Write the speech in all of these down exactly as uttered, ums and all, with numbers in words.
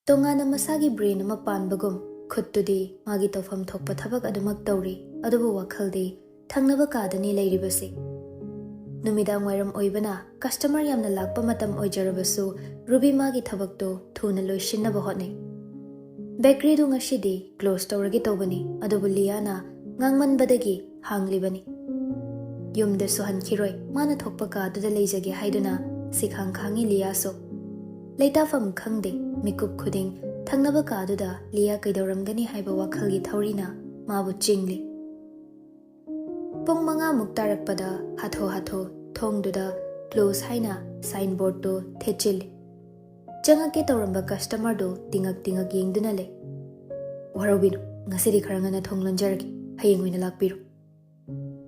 ꯇꯣꯉꯥꯟꯅ ꯃꯁꯥꯒꯤ ꯕ꯭ꯔꯦꯟ ꯑꯃ ꯄꯥꯟꯕꯒꯨꯝ ꯈꯨꯠꯇꯨꯗꯤ ꯃꯥꯒꯤ ꯇꯧꯐꯝ ꯊꯣꯛꯄ ꯊꯕꯛ ꯑꯗꯨꯃꯛ ꯇꯧꯔꯤ, ꯑꯗꯨꯕꯨ ꯋꯥꯈꯜꯗꯤ ꯊꯪꯅꯕ ꯀꯥꯗꯅꯤ ꯂꯩꯔꯤꯕꯁꯤ꯫ ꯅꯨꯃꯤꯗꯥꯡ ꯋꯥꯏꯔꯝ ꯑꯣꯏꯕꯅ ꯀꯁꯇꯃꯔ ꯌꯥꯝꯅ ꯂꯥꯛꯄ ꯃꯇꯝ ꯑꯣꯏꯖꯔꯕꯁꯨ, ꯔꯨꯕꯤ ꯃꯥꯒꯤ ꯊꯕꯛꯇꯨ ꯊꯨꯅ ꯂꯣꯏꯁꯤꯟꯅꯕ ꯍꯣꯠꯅꯩ꯫ ꯕꯦꯀꯔꯤꯗꯨ ꯉꯁꯤꯗꯤ ꯀ꯭ꯂꯣꯖ ꯇꯧꯔꯒꯦ ꯇꯧꯕꯅꯤ, ꯑꯗꯨꯕꯨ ꯂꯤꯌꯥꯅ ꯉꯥꯡꯃꯟꯕꯗꯒꯤ ꯍꯥꯡꯂꯤꯕꯅꯤ꯫ ꯌꯨꯝꯗꯁꯨ ꯍꯟꯈꯤꯔꯣꯏ, ꯃꯥꯅ ꯊꯣꯛꯄ ꯀꯥꯗꯨꯗ ꯂꯩꯖꯒꯦ ꯍꯥꯏꯗꯨꯅ ꯁꯤꯈꯥꯡ ꯈꯥꯡꯉꯤ ꯂꯤꯌꯥꯁꯨ꯫ ꯂꯩꯇꯥꯐꯝ ꯈꯪꯗꯦ, ꯃꯤꯀꯨꯞ ꯈꯨꯗꯤꯡ ꯊꯪꯅꯕ ꯀꯥꯗꯨꯗ ꯂꯤꯌꯥ ꯀꯩꯗꯧꯔꯝꯒꯅꯤ ꯍꯥꯏꯕ ꯋꯥꯈꯜꯒꯤ ꯊꯧꯔꯤꯅ ꯃꯥꯕꯨ ꯆꯤꯡꯂꯤ꯫ ꯄꯨꯡ ꯃꯉꯥꯃꯨꯛ ꯇꯥꯔꯛꯄꯗ ꯍꯥꯊꯨ ꯍꯥꯊꯨ ꯊꯣꯡꯗꯨꯗ ꯀ꯭ꯂꯣꯖ ꯍꯥꯏꯅ ꯁꯥꯏꯟꯕꯣꯔꯗꯇꯨ ꯊꯦꯠꯆꯤꯜꯂꯤ꯫ ꯆꯪꯉꯛꯀꯦ ꯇꯧꯔꯝꯕ ꯀꯁꯇꯃꯔꯗꯨ ꯇꯤꯉꯛ ꯇꯤꯉꯛ ꯌꯦꯡꯗꯨꯅ ꯂꯩ꯫ "ꯋꯥꯔꯧꯕꯤꯅꯨ, ꯉꯁꯤꯗꯤ ꯈꯔ ꯉꯟꯅ ꯊꯣꯡ ꯂꯣꯟꯖꯔꯒꯦ, ꯍꯌꯦꯡ ꯑꯣꯏꯅ ꯂꯥꯛꯄꯤꯔꯣ"꯫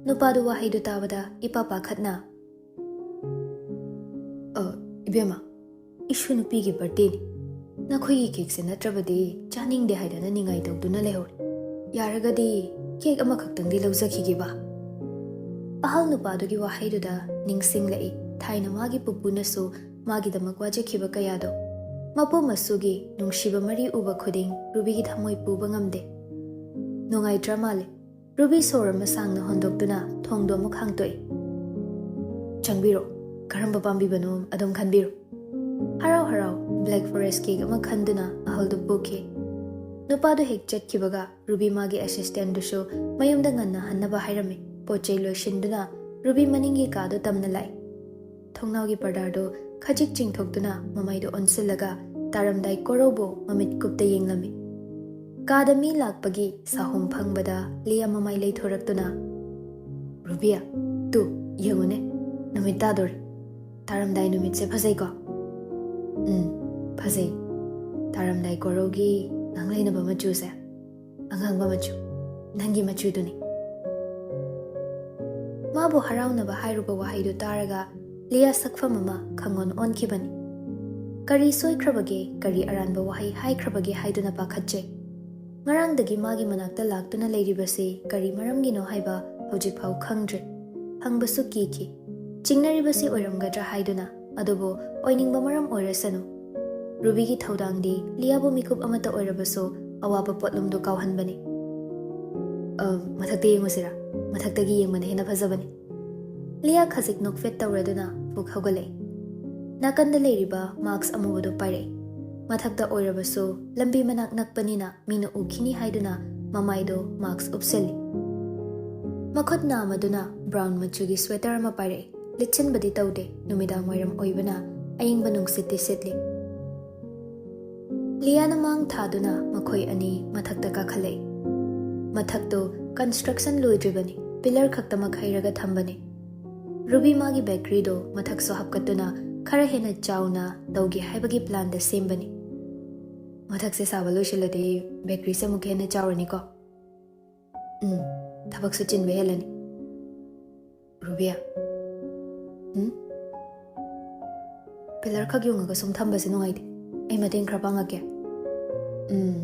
ꯅꯨꯄꯥꯗꯨ ꯋꯥꯍꯩꯗꯨ ꯇꯥꯕꯗ ꯏꯄꯥ ꯄꯥꯈꯠꯅ, "ꯑ, ꯏꯕꯦꯝꯃ, ꯏꯁꯨ ꯅꯨꯄꯤꯒꯤ ꯕꯥꯔꯗꯦꯅꯤ꯫ ꯅꯈꯣꯏꯒꯤ ꯀꯦꯛꯁꯦ ꯅꯠꯇ꯭ꯔꯕꯗꯤ ꯆꯥꯅꯤꯡꯗꯦ ꯍꯥꯏꯗꯅ ꯅꯤꯡꯉꯥꯏ ꯇꯧꯗꯨꯅ ꯂꯩꯍꯧꯔꯦ꯫ ꯌꯥꯔꯒꯗꯤ ꯀꯦꯛ ꯑꯃꯈꯛꯇꯪꯗꯤ ꯂꯧꯖꯈꯤꯒꯦꯕ"꯫ ꯑꯍꯜ ꯅꯨꯄꯥꯗꯨꯒꯤ ꯋꯥꯍꯩꯗꯨꯗ ꯅꯤꯡꯁꯤꯡꯂꯛꯏ ꯊꯥꯏꯅ ꯃꯥꯒꯤ ꯄꯨꯄꯨꯅꯁꯨ ꯃꯥꯒꯤꯗꯃꯛ ꯋꯥꯖꯈꯤꯕ ꯀꯌꯥꯗꯣ꯫ ꯃꯄꯨ ꯃꯁꯨꯒꯤ ꯅꯨꯡꯁꯤꯕ ꯃꯔꯤ ꯎꯕ ꯈꯨꯗꯤꯡ ꯔꯨꯕꯤꯒꯤ ꯊꯃꯣꯏ ꯄꯨꯕ ꯉꯝꯗꯦ꯫ ꯅꯨꯡꯉꯥꯏꯇ꯭ꯔ ꯃꯥꯜꯂꯦ꯫ ꯔꯨꯕꯤ ꯁꯣꯔ ꯑꯃ ꯁꯥꯡꯅ ꯍꯣꯟꯗꯣꯛꯇꯨꯅ ꯊꯣꯡꯗꯣ ꯑꯃꯨꯛ ꯍꯥꯡꯇꯣꯛꯏ꯫ "ꯆꯪꯕꯤꯔꯣ, ꯀꯔꯝꯕ ꯄꯥꯝꯕꯤꯕꯅꯣ ꯑꯗꯨꯝ ꯈꯟꯕꯤꯔꯣ"꯫ ꯍꯔꯥꯎ ꯍꯔꯥꯎ ꯕ꯭ꯂꯦꯛ ꯐꯣꯔꯦꯁ ꯀꯦꯛ ꯑꯃ ꯈꯟꯗꯨꯅ ꯑꯍꯜꯗꯨ ꯄꯨꯈꯤ꯫ ꯅꯨꯄꯥꯗꯨ ꯍꯦꯛ ꯆꯠꯈꯤꯕꯒ ꯔꯨꯕꯤ ꯃꯥꯒꯤ ꯑꯦꯁꯤꯁꯇꯦꯟꯗꯨꯁꯨ ꯃꯌꯨꯝꯗ ꯉꯟꯅ ꯍꯟꯅꯕ ꯍꯥꯏꯔꯝꯃꯤ꯫ ꯄꯣꯠ ꯆꯩ ꯂꯣꯏꯁꯤꯟꯗꯨꯅ ꯔꯨꯕꯤ ꯃꯅꯤꯡꯒꯤ ꯀꯥꯗꯨ ꯇꯝꯅ ꯂꯥꯛꯏ꯫ ꯊꯣꯡꯅꯥꯎꯒꯤ ꯄꯔꯗꯥꯗꯨ ꯈꯖꯤꯛ ꯆꯤꯡꯊꯣꯛꯇꯨꯅ ꯃꯃꯥꯏꯗꯨ ꯑꯣꯟꯁꯤꯜꯂꯒ ꯇꯥꯔꯝꯗꯥꯏ ꯀꯣꯔꯧꯕꯨ ꯃꯃꯤꯠ ꯀꯨꯞꯇ ꯌꯦꯡꯂꯝꯃꯤ꯫ ꯀꯥꯗ ꯃꯤ ꯂꯥꯛꯄꯒꯤ ꯁꯥꯍꯨꯝ ꯐꯪꯕꯗ ꯂꯤꯌꯥ ꯃꯃꯥꯏ ꯂꯩꯊꯣꯔꯛꯇꯨꯅ, "ꯔꯨꯕꯤꯌꯥ, ꯇꯨ, ꯌꯦꯡꯉꯨꯅꯦ, ꯅꯨꯃꯤꯠ ꯇꯥꯗꯣꯔꯦ꯫ ꯇꯥꯔꯝꯗꯥꯏ ꯅꯨꯃꯤꯠꯁꯦ ꯐꯖꯩꯀꯣ?" "ꯎꯝ, ꯐꯖꯩ꯫ ꯇꯥꯔꯝꯗꯥꯏ ꯀꯣꯔꯧꯒꯤ ꯉꯥꯡꯂꯩꯅꯕ ꯃꯆꯨꯁꯦ, ꯑꯉꯥꯡꯕ ꯃꯆꯨ, ꯅꯪꯒꯤ ꯃꯆꯨꯗꯨꯅꯤ"꯫ ꯃꯥꯕꯨ ꯍꯔꯥꯎꯅꯕ ꯍꯥꯏꯔꯨꯕ ꯋꯥꯍꯩꯗꯨ ꯇꯥꯔꯒ ꯂꯤꯌꯥ ꯁꯛꯐꯝ ꯑꯃ ꯈꯪꯑꯣꯟ ꯑꯣꯟꯈꯤꯕꯅꯤ꯫ ꯀꯔꯤ ꯁꯣꯏꯈ꯭ꯔꯕꯒꯦ, ꯀꯔꯤ ꯑꯔꯥꯟꯕ ꯋꯥꯍꯩ ꯍꯥꯏꯈ꯭ꯔꯕꯒꯦ ꯍꯥꯏꯗꯨꯅ ꯄꯥꯈꯠꯆꯩ꯫ ꯉꯔꯥꯡꯗꯒꯤ ꯃꯥꯒꯤ ꯃꯅꯥꯛꯇ ꯂꯥꯛꯇꯨꯅ ꯂꯩꯔꯤꯕꯁꯤ ꯀꯔꯤ ꯃꯔꯝꯒꯤꯅꯣ ꯍꯥꯏꯕ ꯍꯧꯖꯤꯛꯐꯥꯎ ꯈꯪꯗ꯭ꯔꯤ꯫ ꯍꯪꯕꯁꯨ ꯀꯤꯈꯤ꯫ ꯆꯤꯡꯅꯔꯤꯕꯁꯤ ꯑꯣꯏꯔꯝꯒꯗ꯭ꯔꯥ ꯍꯥꯏꯗꯨꯅ, ꯑꯗꯨꯕꯨ ꯑꯣꯏꯅꯤꯡꯕ ꯃꯔꯝ ꯑꯣꯏꯔꯁꯅꯨ꯫ ꯔꯨꯕꯤꯒꯤ ꯊꯧꯗꯥꯡꯗꯤ ꯂꯤꯌꯥꯕꯨ ꯃꯤꯀꯨꯞ ꯑꯃꯠꯇ ꯑꯣꯏꯔꯕꯁꯨ ꯑꯋꯥꯕ ꯄꯣꯠꯂꯨꯝꯗꯨ ꯀꯥꯎꯍꯟꯕꯅꯤ꯫ "ꯑ, ꯃꯊꯛꯇ ꯌꯦꯡꯉꯨꯁꯤꯔꯥ? ꯃꯊꯛꯇꯒꯤ ꯌꯦꯡꯕꯅ ꯍꯦꯟꯅ ꯐꯖꯕꯅꯤ꯫" ꯂꯤꯌꯥ ꯈꯖꯤꯛ ꯅꯣꯛꯐꯦꯠ ꯇꯧꯔꯗꯨꯅ ꯐꯨꯛ ꯍꯧꯒꯠꯂꯛꯏ꯫ ꯅꯥꯀꯟꯗ ꯂꯩꯔꯤꯕ ꯃꯥꯛꯁ ꯑꯃꯨꯕꯗꯨ ꯄꯥꯏꯔꯛꯏ꯫ ꯃꯊꯛꯇ ꯑꯣꯏꯔꯕꯁꯨ ꯂꯝꯕꯤ ꯃꯅꯥꯛ ꯅꯛꯄꯅꯤꯅ ꯃꯤꯅ ꯎꯈꯤꯅꯤ ꯍꯥꯏꯗꯨꯅ ꯃꯃꯥꯏꯗꯣ ꯃꯥꯛꯁ ꯎꯞꯁꯤꯜꯂꯤ꯫ ꯃꯈꯨꯠ ꯅꯥꯝꯃꯗꯨꯅ ꯕ꯭ꯔꯥꯎꯟ ꯃꯆꯨꯒꯤ ꯁ꯭ꯋꯦꯇꯔ ꯑꯃ ꯄꯥꯏꯔꯛꯏ꯫ ꯂꯤꯠꯁꯤꯟꯕꯗꯤ ꯇꯧꯗꯦ, ꯅꯨꯃꯤꯗꯥꯡ ꯋꯥꯏꯔꯝ ꯑꯣꯏꯕꯅ ꯑꯏꯪꯕ ꯅꯨꯡꯁꯤꯠꯇꯤ ꯁꯤꯠꯂꯤ꯫ ꯂꯤꯌꯥꯅ ꯃꯥꯡ ꯊꯥꯗꯨꯅ ꯃꯈꯣꯏ ꯑꯅꯤ ꯃꯊꯛꯇ ꯀꯥꯈꯠꯂꯛꯏ꯫ ꯃꯊꯛꯇꯨ ꯀꯟꯁꯇ꯭ꯔꯛꯁꯟ ꯂꯣꯏꯗ꯭ꯔꯤꯕꯅꯤ, ꯄꯤꯂꯔ ꯈꯛꯇꯃꯛ ꯍꯩꯔꯒ ꯊꯝꯕꯅꯤ꯫ ꯔꯨꯕꯤ ꯃꯥꯒꯤ ꯕꯦꯀꯔꯤꯗꯣ ꯃꯊꯛꯁꯨ ꯍꯥꯞꯀꯠꯇꯨꯅ ꯈꯔ ꯍꯦꯟꯅ ꯆꯥꯎꯅ ꯇꯧꯒꯦ ꯍꯥꯏꯕꯒꯤ ꯄ꯭ꯂꯥꯟꯗ ꯁꯦꯝꯕꯅꯤ꯫ "ꯃꯊꯛꯁꯦ ꯁꯥꯕ ꯂꯣꯏꯁꯤꯜꯂꯗꯤ ꯕꯦꯀꯔꯤꯁꯦ ꯑꯃꯨꯛꯀ ꯍꯦꯟꯅ ꯆꯥꯎꯔꯅꯤꯀꯣ꯫ ꯎꯝ, ꯊꯕꯛꯁꯨ ꯆꯤꯟꯕ ꯍꯦꯜꯂꯅꯤ꯫" "ꯔꯨꯕꯤꯌꯥ꯫" "ꯎꯝ?" "ꯄꯤꯂꯔ ꯈꯛ ꯌꯨꯡꯉꯒ ꯁꯨꯝ ꯊꯝꯕꯁꯦ ꯅꯨꯡꯉꯥꯏꯇꯦ꯫ ꯑꯩ ꯃꯇꯦꯡ ꯈꯔ ꯄꯥꯡꯉꯛꯀꯦ꯫" "ꯎꯝ,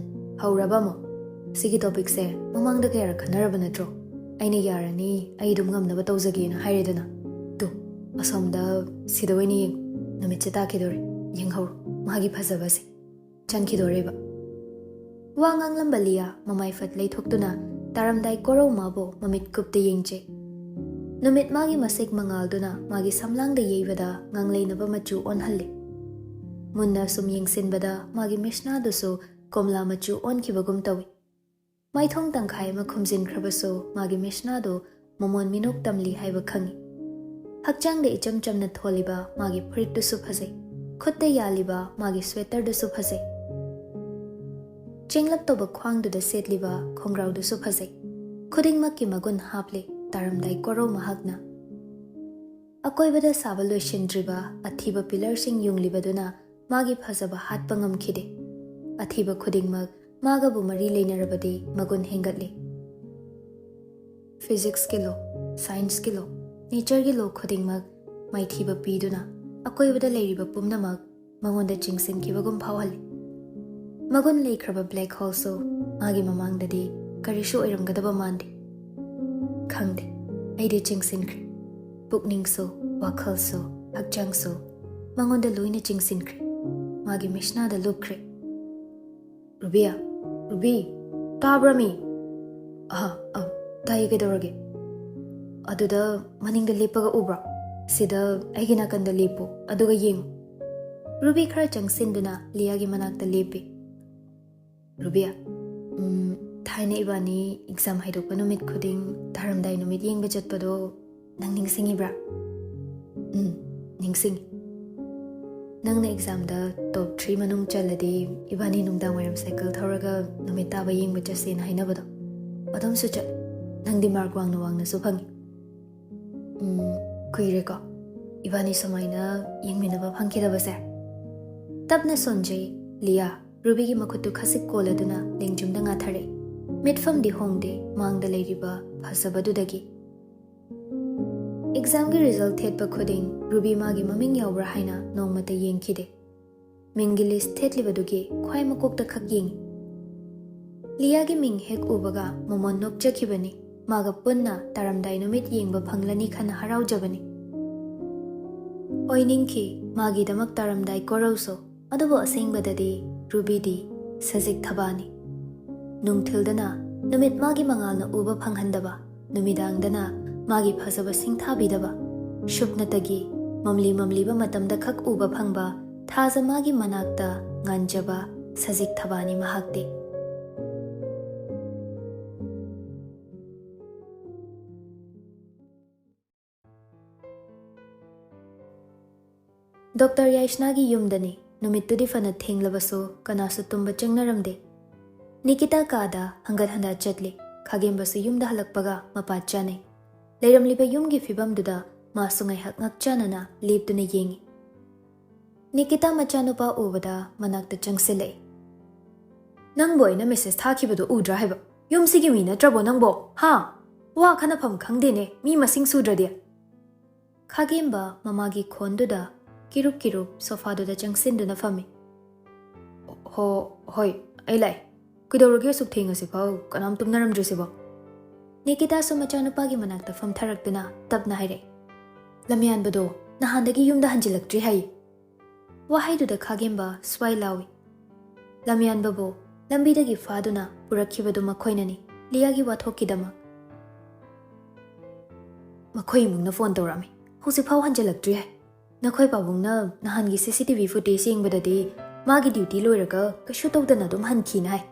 ꯍꯧꯔꯕ ꯑꯃꯨꯛ? ꯁꯤꯒꯤ ꯇꯣꯄꯤꯛꯁꯦ ꯃꯃꯥꯡꯗ ꯀꯌꯥꯔꯛ ꯈꯟꯅꯔꯕ ꯅꯠꯇ꯭ꯔꯣ? ꯑꯩꯅ ꯌꯥꯔꯅꯤ, ꯑꯩ ꯑꯗꯨꯝ ꯉꯝꯅꯕ ꯇꯧꯖꯒꯦꯅ ꯍꯥꯏꯔꯦꯗꯅ꯫ ꯇꯨ, ꯑꯁꯣꯝꯗ ꯁꯤꯗ ꯑꯣꯏꯅ ꯌꯦꯡꯉꯨ꯫ ꯅꯨꯃꯤꯠꯁꯦ ꯇꯥꯈꯤꯗꯣꯔꯦ꯫ ꯌꯦꯡꯍꯧꯔꯣ, ꯃꯥꯒꯤ ꯐꯖꯕꯁꯦ꯫ ꯆꯪꯈꯤꯗꯣꯔꯦꯕ꯫" ꯋꯥ ꯉꯥꯡꯂꯝꯕ ꯂꯤꯌꯥ ꯃꯃꯥꯏ ꯐꯠ ꯂꯩꯊꯣꯛꯇꯨꯅ ꯇꯥꯔꯝꯗꯥꯏ ꯀꯣꯔꯧ ꯃꯥꯕꯨ ꯃꯃꯤꯠ ꯀꯨꯞꯇ ꯌꯦꯡꯖꯩ꯫ ꯅꯨꯃꯤꯠ ꯃꯥꯒꯤ ꯃꯁꯦꯛ ꯃꯉꯥꯜꯗꯨꯅ ꯃꯥꯒꯤ ꯁꯝꯂꯥꯡꯗ ꯌꯩꯕꯗ ꯉꯥꯡꯂꯩꯅꯕ ꯃꯆꯨ ꯑꯣꯟꯍꯜꯂꯤ꯫ ꯃꯨꯟꯅ ꯁꯨꯝ ꯌꯦꯡꯁꯤꯟꯕꯗ ꯃꯥꯒꯤ ꯃꯤꯁꯅꯥꯗꯨꯁꯨ ꯀꯣꯝꯂꯥ ꯃꯆꯨ ꯑꯣꯟꯈꯤꯕꯒꯨꯝ ꯇꯧꯏ꯫ ꯃꯥꯏꯊꯣꯡ ꯇꯪꯈꯥꯏ ꯑꯃ ꯈꯨꯝꯖꯤꯟꯈ꯭ꯔꯕꯁꯨ ꯃꯥꯒꯤ ꯃꯤꯁꯅꯥꯗꯨ ꯃꯃꯣꯟ ꯃꯤꯅꯣꯛ ꯇꯝꯂꯤ ꯍꯥꯏꯕ ꯈꯪꯏ꯫ ꯍꯛꯆꯥꯡꯗ ꯏꯆꯝ ꯆꯝꯅ ꯊꯣꯜꯂꯤꯕ ꯃꯥꯒꯤ ꯐꯨꯔꯤꯠꯇꯨꯁꯨ ꯐꯖꯩ꯫ ꯈꯨꯠꯇ ꯌꯥꯜꯂꯤꯕ ꯃꯥꯒꯤ ꯁ꯭ꯋꯦꯇꯔꯗꯨꯁꯨ ꯐꯖꯩ꯫ ꯆꯦꯡꯂꯞ ꯇꯧꯕ ꯈ꯭ꯋꯥꯡꯗꯨꯗ ꯁꯦꯠꯂꯤꯕ ꯈꯣꯡꯒ꯭ꯔꯥꯎꯗꯨꯁꯨ ꯐꯖꯩ꯫ ꯈꯨꯗꯤꯡꯃꯛꯀꯤ ꯃꯒꯨꯟ ꯍꯥꯞꯂꯤ ꯇꯥꯔꯝꯗꯥꯏ ꯀꯣꯔꯧ ꯃꯍꯥꯛꯅ꯫ ꯑꯀꯣꯏꯕꯗ ꯁꯥꯕ ꯂꯣꯏꯁꯤꯟꯗ꯭ꯔꯤꯕ ꯑꯊꯤꯕ ꯄꯤꯂꯔꯁꯤꯡ ꯌꯨꯡꯂꯤꯕꯗꯨꯅ ꯃꯥꯒꯤ ꯐꯖꯕ ꯍꯥꯠꯄ ꯉꯝꯈꯤꯗꯦ꯫ ꯑꯊꯤꯕ ꯈꯨꯗꯤꯡꯃꯛ ꯃꯥꯒꯕꯨ ꯃꯔꯤ ꯂꯩꯅꯔꯕꯗꯤ ꯃꯒꯨꯟ ꯍꯦꯟꯒꯠꯂꯤ꯫ ꯐꯤꯖꯤꯛꯁꯀꯤ ꯂꯣ, ꯁꯥꯏꯟꯁꯀꯤ ꯂꯣ, ꯅꯦꯆꯔꯒꯤ ꯂꯣ ꯈꯨꯗꯤꯡꯃꯛ ꯃꯥꯏꯊꯤꯕ ꯄꯤꯗꯨꯅ ꯑꯀꯣꯏꯕꯗ ꯂꯩꯔꯤꯕ ꯄꯨꯝꯅꯃꯛ ꯃꯉꯣꯟꯗ ꯆꯤꯡꯁꯤꯟꯈꯤꯕꯒꯨꯝ ꯐꯥꯎꯍꯜꯂꯤ꯫ ꯃꯒꯨꯟ ꯂꯩꯈ꯭ꯔꯕ ꯕ꯭ꯂꯦꯛ ꯍꯣꯜꯁꯨ ꯃꯥꯒꯤ ꯃꯃꯥꯡꯗꯗꯤ ꯀꯔꯤꯁꯨ ꯑꯣꯏꯔꯝꯒꯗꯕ ꯃꯥꯟꯗꯦ꯫ ꯈꯪꯗꯦ, ꯑꯩꯗꯤ ꯆꯤꯡꯁꯤꯟꯈ꯭ꯔꯦ꯫ ꯄꯨꯛꯅꯤꯡꯁꯨ, ꯋꯥꯈꯜꯁꯨ, ꯍꯛꯆꯥꯡꯁꯨ ꯃꯉꯣꯟꯗ ꯂꯣꯏꯅ ꯆꯤꯡꯁꯤꯟꯈ꯭ꯔꯦ꯫ ꯃꯥꯒꯤ ꯃꯤꯁꯅꯥꯗ ꯂꯨꯞꯈ꯭ꯔꯦ꯫ "ꯔꯨꯕꯤꯌꯥ, ꯔꯨꯕꯤ, ꯇꯥꯕ꯭ꯔꯥ ꯃꯤ?" "ꯑꯍ, ꯑ, ꯇꯥꯏꯌꯦ, ꯀꯩꯗꯧꯔꯒꯦ?" "ꯑꯗꯨꯗ ꯃꯅꯤꯡꯗ ꯂꯦꯞꯄꯒ ꯎꯕ꯭ꯔꯣ? ꯁꯤꯗ ꯑꯩꯒꯤ ꯅꯥꯀꯟꯗ ꯂꯦꯞꯄꯨ, ꯑꯗꯨꯒ ꯌꯦꯡꯉꯨ꯫" ꯔꯨꯕꯤ ꯈꯔ ꯆꯪꯁꯤꯟꯗꯨꯅ ꯂꯤꯌꯥꯒꯤ ꯃꯅꯥꯛꯇ ꯂꯦꯞꯄꯤ꯫ "ꯔꯨꯕꯤꯌꯥ, ꯎꯝ, ꯊꯥꯏꯅ ꯏꯕꯥꯅꯤ ꯑꯦꯛꯖꯥꯝ ꯍꯥꯏꯗꯣꯛꯄ ꯅꯨꯃꯤꯠ ꯈꯨꯗꯤꯡ ꯊꯥꯔꯝꯗꯥꯏ ꯅꯨꯃꯤꯠ ꯌꯦꯡꯕ ꯆꯠꯄꯗꯣ ꯅꯪ ꯅꯤꯡꯁꯤꯡꯉꯤꯕ꯭ꯔꯥ?" "ꯎꯝ, ꯅꯤꯡꯁꯤꯡꯉꯤ꯫ ꯅꯪꯅ ꯑꯦꯛꯖꯥꯝꯗ ꯇꯣꯞ ꯊ꯭ꯔꯤ ꯃꯅꯨꯡ ꯆꯜꯂꯗꯤ ꯏꯕꯥꯅꯤ ꯅꯨꯡꯗꯥꯡ ꯋꯥꯏꯔꯝ ꯁꯥꯏꯀꯜ ꯊꯧꯔꯒ ꯅꯨꯃꯤꯠ ꯇꯥꯕ ꯌꯦꯡꯕ ꯆꯠꯁꯦꯅ ꯍꯥꯏꯅꯕꯗꯣ꯫ ꯑꯗꯨꯝꯁꯨ ꯆꯠꯂꯦ꯫ ꯅꯪꯗꯤ ꯃꯥꯔꯛ ꯋꯥꯡꯅ ꯋꯥꯡꯅꯁꯨ ꯐꯪꯉꯤ꯫" "ꯎꯝ, ꯀꯨꯏꯔꯦꯀꯣ ꯏꯕꯥꯅꯤ ꯁꯨꯃꯥꯏꯅ ꯌꯦꯡꯃꯤꯟꯅꯕ ꯐꯪꯈꯤꯗꯕꯁꯦ꯫" ꯇꯞꯅ ꯁꯣꯟꯖꯩ ꯂꯤꯌꯥ꯫ ꯔꯨꯕꯤꯒꯤ ꯃꯈꯨꯠꯇꯨ ꯈꯖꯤꯛ ꯀꯣꯜꯂꯗꯨꯅ ꯂꯦꯡꯖꯨꯝꯗ ꯉꯥꯊꯔꯛꯏ꯫ ꯃꯤꯠꯐꯝꯗꯤ ꯍꯣꯡꯗꯦ ꯃꯥꯡꯗ ꯂꯩꯔꯤꯕ ꯐꯖꯕꯗꯨꯗꯒꯤ꯫ ꯑꯦꯛꯖꯥꯝꯒꯤ ꯔꯤꯖꯜ ꯊꯦꯠꯄ ꯈꯨꯗꯤꯡ ꯔꯨꯕꯤ ꯃꯥꯒꯤ ꯃꯃꯤꯡ ꯌꯥꯎꯕ꯭ꯔꯥ ꯍꯥꯏꯅ ꯅꯣꯡꯃꯇ ꯌꯦꯡꯈꯤꯗꯦ꯫ ꯃꯤꯡꯒꯤ ꯂꯤꯁ ꯊꯦꯠꯂꯤꯕꯗꯨꯒꯤ ꯈ꯭ꯋꯥꯏ ꯃꯀꯣꯛꯇ ꯈꯛ ꯌꯦꯡꯉꯤ꯫ ꯂꯤꯌꯥꯒꯤ ꯃꯤꯡ ꯍꯦꯛ ꯎꯕꯒ ꯃꯃꯣꯟ ꯅꯣꯛꯆꯈꯤꯕꯅꯤ꯫ ꯃꯥꯒ ꯄꯨꯟꯅ ꯇꯥꯔꯝꯗꯥꯏ ꯅꯨꯃꯤꯠ ꯌꯦꯡꯕ ꯐꯪꯂꯅꯤ ꯈꯟꯅ ꯍꯔꯥꯎꯖꯕꯅꯤ꯫ ꯑꯣꯏꯅꯤꯡꯈꯤ ꯃꯥꯒꯤꯗꯃꯛ ꯇꯥꯔꯝꯗꯥꯏ ꯀꯣꯔꯧꯁꯨ, ꯑꯗꯨꯕꯨ ꯑꯁꯦꯡꯕꯗꯗꯤ ꯔꯨꯕꯤꯗꯤ ꯁꯖꯤꯛ ꯊꯕꯥꯅꯤ꯫ ꯅꯨꯡꯊꯤꯜꯗꯅ ꯅꯨꯃꯤꯠ ꯃꯥꯒꯤ ꯃꯉꯥꯜꯅ ꯎꯕ ꯐꯪꯍꯟꯗꯕ, ꯅꯨꯃꯤꯗꯥꯡꯗꯅ ꯃꯥꯒꯤ ꯐꯖꯕ ꯁꯤꯡꯊꯥꯕꯤꯗꯕ, ꯁꯨꯞꯅꯇꯒꯤ ꯃꯝꯂꯤ ꯃꯝꯂꯤꯕ ꯃꯇꯝꯗ ꯈꯛ ꯎꯕ ꯐꯪꯕ ꯊꯥꯖ ꯃꯥꯒꯤ ꯃꯅꯥꯛꯇ ꯉꯥꯟꯖꯕ ꯁꯖꯤꯛ ꯊꯕꯥꯅꯤ ꯃꯍꯥꯛꯇꯤ꯫ ꯗꯣꯛꯇꯔ ꯌꯥꯏꯁꯅꯥꯒꯤ ꯌꯨꯝꯗꯅꯤ꯫ ꯅꯨꯃꯤꯠꯇꯨꯗꯤ ꯐꯅ ꯊꯦꯡꯂꯕꯁꯨ ꯀꯅꯥꯁꯨ ꯇꯨꯝꯕ ꯆꯪꯅꯔꯝꯗꯦ꯫ ꯅꯤꯀꯤꯇꯥ ꯀꯥꯗ ꯍꯪꯒꯠ ꯍꯟꯗ ꯆꯠꯂꯤ꯫ ꯈꯥꯒꯦꯝꯕꯁꯨ ꯌꯨꯝꯗ ꯍꯜꯂꯛꯄꯒ ꯃꯄꯥ ꯆꯥꯅꯩ꯫ ꯂꯩꯔꯝꯂꯤꯕ ꯌꯨꯝꯒꯤ ꯐꯤꯕꯝꯗꯨꯗ ꯃꯥꯁꯨ ꯉꯥꯏꯍꯥꯛ ꯉꯛꯆꯥꯅꯅ ꯂꯦꯞꯇꯨꯅ ꯌꯦꯡꯉꯤ꯫ ꯅꯤꯀꯤꯇꯥ ꯃꯆꯥꯅꯨꯄꯥ ꯎꯕꯗ ꯃꯅꯥꯛꯇ ꯆꯪꯁꯤꯜꯂꯛꯏ꯫ "ꯅꯪꯕꯨ ꯑꯩꯅ ꯃꯦꯁꯦꯖ ꯊꯥꯈꯤꯕꯗꯣ ꯎꯗ꯭ꯔꯥ ꯍꯥꯏꯕ? ꯌꯨꯝꯁꯤꯒꯤ ꯃꯤ ꯅꯠꯇ꯭ꯔꯕꯣ ꯅꯪꯕꯣ? ꯍꯥ? ꯋꯥ ꯈꯟꯅꯐꯝ ꯈꯪꯗꯦꯅꯦ, ꯃꯤ ꯃꯁꯤꯡ ꯁꯨꯗ꯭ꯔꯗꯤ꯫" ꯈꯥꯒꯦꯝꯕ ꯃꯃꯥꯒꯤ ꯈꯣꯟꯗꯨꯗ ꯀꯤꯔꯨꯞ ꯀꯤꯔꯨꯞ ꯁꯣꯐꯥꯗꯨꯗ ꯆꯪꯁꯤꯟꯗꯨꯅ ꯐꯝꯃꯤ꯫ "ꯍꯣ, ꯍꯣꯏ, ꯑꯩ ꯂꯥꯛꯑꯦ꯫ ꯀꯩꯗꯧꯔꯒꯦ ꯑꯁꯨꯛ ꯊꯦꯡꯉꯁꯤꯐꯥꯎ? ꯀꯅꯥꯝ ꯇꯨꯝꯅꯔꯝꯗ꯭ꯔꯤꯁꯤꯕꯣ?" ꯅꯤꯀꯤꯇꯥꯁꯨ ꯃꯆꯥꯅꯨꯄꯥꯒꯤ ꯃꯅꯥꯛꯇ ꯐꯝꯊꯔꯛꯇꯨꯅ ꯇꯞꯅ ꯍꯥꯏꯔꯛꯏ꯫ "ꯂꯝꯌꯥꯟꯕꯗꯣ ꯅꯍꯥꯟꯗꯒꯤ ꯌꯨꯝꯗ ꯍꯟꯖꯤꯜꯂꯛꯇ꯭ꯔꯤ ꯍꯥꯏ꯫" ꯋꯥꯍꯩꯗꯨꯗ ꯈꯥꯒꯦꯝꯕ ꯁ꯭ꯋꯥꯏ ꯂꯥꯎꯏ꯫ ꯂꯝꯌꯥꯟꯕꯕꯨ ꯂꯝꯕꯤꯗꯒꯤ ꯐꯥꯗꯨꯅ ꯄꯨꯔꯛꯈꯤꯕꯗꯨ ꯃꯈꯣꯏꯅꯅꯤ, ꯂꯤꯌꯥꯒꯤ ꯋꯥꯊꯣꯛꯀꯤꯗꯃꯛ꯫ "ꯃꯈꯣꯏ ꯏꯃꯨꯡꯅ ꯐꯣꯟ ꯇꯧꯔꯛꯑꯝꯃꯤ, ꯍꯧꯖꯤꯛꯐꯥꯎ ꯍꯟꯖꯤꯜꯂꯛꯇ꯭ꯔꯤ ꯍꯥꯏ꯫ ꯅꯈꯣꯏ ꯄꯥꯕꯨꯡꯅ ꯅꯍꯥꯟꯒꯤ ꯁꯤ ꯁꯤ ꯇꯤ ꯚꯤ ꯐꯨꯇꯦꯖ ꯌꯦꯡꯕꯗꯗꯤ ꯃꯥꯒꯤ ꯗ꯭ꯌꯨꯇꯤ ꯂꯣꯏꯔꯒ ꯀꯩꯁꯨ ꯇꯧꯗꯅ ꯑꯗꯨꯝ ꯍꯟꯈꯤꯅ ꯍꯥꯏ"꯫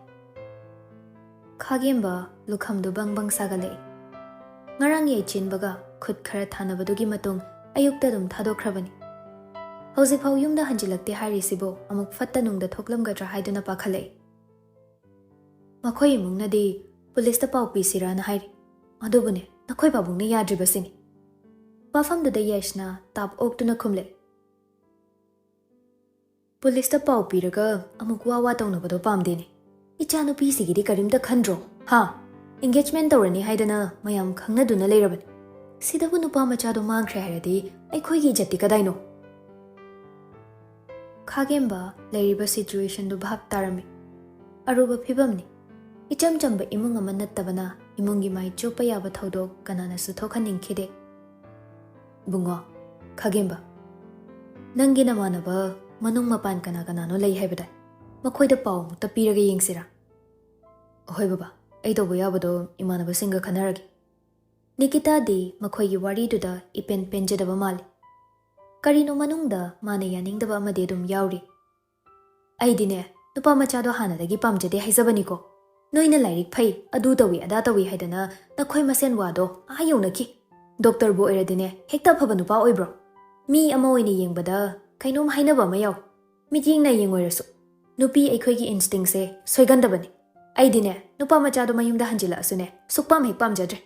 ꯈꯥꯒꯦꯝꯕ ꯂꯨꯈꯝꯗꯨ ꯕꯪ ꯕꯪ ꯁꯥꯒꯠꯂꯛꯏ꯫ ꯉꯔꯥꯡ ꯌꯥꯏꯆꯦꯟꯕꯒ ꯈꯨꯠ ꯈꯔ ꯊꯥꯅꯕꯗꯨꯒꯤ ꯃꯇꯨꯡ ꯑꯌꯨꯛꯇ ꯑꯗꯨꯝ ꯊꯥꯗꯣꯛꯈ꯭ꯔꯕꯅꯤ꯫ ꯍꯧꯖꯤꯛꯐꯥꯎ ꯌꯨꯝꯗ ꯍꯟꯖꯤꯜꯂꯛꯇꯦ ꯍꯥꯏꯔꯤꯁꯤꯕꯨ ꯑꯃꯨꯛ ꯐꯠꯇ ꯅꯨꯡꯗ ꯊꯣꯛꯂꯝꯒꯗ꯭ꯔꯥ ꯍꯥꯏꯗꯨꯅ ꯄꯥꯈꯠꯂꯛꯏ꯫ ꯃꯈꯣꯏ ꯏꯃꯨꯡꯅꯗꯤ ꯄꯨꯂꯤꯁꯇ ꯄꯥꯎ ꯄꯤꯁꯤꯔꯥꯅ ꯍꯥꯏꯔꯤ꯫ ꯑꯗꯨꯕꯨꯅꯦ, ꯅꯈꯣꯏ ꯄꯥꯕꯨꯡꯅ ꯌꯥꯗ꯭ꯔꯤꯕꯁꯤꯅꯤ꯫ ꯋꯥꯐꯝꯗꯨꯗ ꯌꯥꯏꯁꯅꯥ ꯇꯥꯞ ꯑꯣꯛꯇꯨꯅ ꯈꯨꯝꯂꯦ꯫ ꯄꯨꯂꯤꯁꯇ ꯄꯥꯎ ꯄꯤꯔꯒ ꯑꯃꯨꯛ ꯋꯥ ꯋꯥ ꯇꯧꯅꯕꯗꯣ ꯄꯥꯝꯗꯦꯅꯦ꯫ ꯏꯆꯥꯅꯨꯄꯤꯁꯤꯒꯤꯗꯤ ꯀꯔꯤꯝꯇ ꯈꯟꯗ꯭ꯔꯣ? ꯍꯥ? ꯑꯦꯡꯒꯦꯖꯃꯦꯟ ꯇꯧꯔꯅꯤ ꯍꯥꯏꯗꯅ ꯃꯌꯥꯝ ꯈꯪꯅꯗꯨꯅ ꯂꯩꯔꯕꯅꯤ꯫ ꯁꯤꯗꯕꯨ ꯅꯨꯄꯥ ꯃꯆꯥꯗꯣ ꯃꯥꯡꯈ꯭ꯔꯦ ꯍꯥꯏꯔꯗꯤ ꯑꯩꯈꯣꯏꯒꯤ ꯏꯖꯠꯇꯤ ꯀꯗꯥꯏꯅꯣ? ꯈꯥꯒꯦꯝꯕ ꯂꯩꯔꯤꯕ ꯁꯤꯆꯨꯋꯦꯁꯟꯗꯨ ꯚꯥꯞ ꯇꯥꯔꯝꯃꯤ꯫ ꯑꯔꯨꯕ ꯐꯤꯕꯝꯅꯤ꯫ ꯏꯆꯝ ꯆꯝꯕ ꯏꯃꯨꯡ ꯑꯃ ꯅꯠꯇꯕꯅ ꯏꯃꯨꯡꯒꯤ ꯃꯥꯏ ꯆꯨꯞꯄ ꯌꯥꯕ ꯊꯧꯗꯣꯛ ꯀꯅꯥꯅꯁꯨ ꯊꯣꯛꯍꯟꯅꯤꯡꯈꯤꯗꯦ꯫ ꯕꯨꯡꯉꯣ, ꯈꯥꯒꯦꯝꯕ, ꯅꯪꯒꯤ ꯅꯃꯥꯟꯅꯕ ꯃꯅꯨꯡ ꯃꯄꯥꯟ ꯀꯅꯥ ꯀꯅꯥꯅꯣ ꯂꯩ ꯍꯥꯏꯕꯗꯥꯏ? ꯃꯈꯣꯏꯗ ꯄꯥꯎ ꯑꯃꯨꯛꯇ ꯄꯤꯔꯒ ꯌꯦꯡꯁꯤꯔꯥ? ꯍꯣꯏ ꯕꯕꯥ, ꯑꯩ ꯇꯧꯕ ꯌꯥꯕꯗꯣ ꯏꯃꯥꯟꯅꯕꯁꯤꯡꯒ ꯈꯟꯅꯔꯒꯦ꯫ ꯅꯤꯀꯤꯇꯥꯗꯤ ꯃꯈꯣꯏꯒꯤ ꯋꯥꯔꯤꯗꯨꯗ ꯏꯄꯦꯟ ꯄꯦꯟꯖꯗꯕ ꯃꯥꯜꯂꯤ꯫ ꯀꯔꯤꯅꯣ ꯃꯅꯨꯡꯗ ꯃꯥꯅ ꯌꯥꯅꯤꯡꯗꯕ ꯑꯃꯗꯤ ꯑꯗꯨꯝ ꯌꯥꯎꯔꯤ꯫ "ꯑꯩꯗꯤꯅꯦ, ꯅꯨꯄꯥ ꯃꯆꯥꯗꯣ ꯍꯥꯟꯅꯗꯒꯤ ꯄꯥꯝꯖꯗꯦ ꯍꯥꯏꯖꯕꯅꯤꯀꯣ꯫ ꯅꯣꯏꯅ ꯂꯥꯏꯔꯤꯛ ꯐꯩ, ꯑꯗꯨ ꯇꯧꯏ, ꯑꯗꯥ ꯇꯧꯏ ꯍꯥꯏꯗꯅ ꯅꯈꯣꯏ ꯃꯁꯦꯟ ꯋꯥꯗꯣ ꯑꯥ ꯌꯧꯅꯈꯤ꯫ ꯗꯣꯛꯇꯔꯕꯨ ꯑꯣꯏꯔꯗꯤꯅꯦ, ꯍꯦꯛꯇ ꯑꯐꯕ ꯅꯨꯄꯥ ꯑꯣꯏꯕ꯭ꯔꯣ? ꯃꯤ ꯑꯃ ꯑꯣꯏꯅ ꯌꯦꯡꯕꯗ ꯀꯩꯅꯣꯝ ꯍꯥꯏꯅꯕ ꯑꯃ ꯌꯥꯎꯏ꯫ ꯃꯤꯠꯌꯦꯡꯅ ꯌꯦꯡꯉꯣꯏꯔꯁꯨ, ꯅꯨꯄꯤ ꯑꯩꯈꯣꯏꯒꯤ ꯏꯟꯁꯇꯤꯡꯁꯦ ꯁꯣꯏꯒꯟꯗꯕꯅꯤ꯫ ꯑꯩꯗꯤꯅꯦ, ꯅꯨꯄꯥ ꯃꯆꯥꯗꯣ ꯃꯌꯨꯝꯗ ꯍꯟꯖꯤꯜꯂꯛꯑꯁꯨꯅꯦ, ꯁꯨꯛꯄꯥꯝ ꯍꯦꯛ ꯄꯥꯝꯖꯗ꯭ꯔꯦ"꯫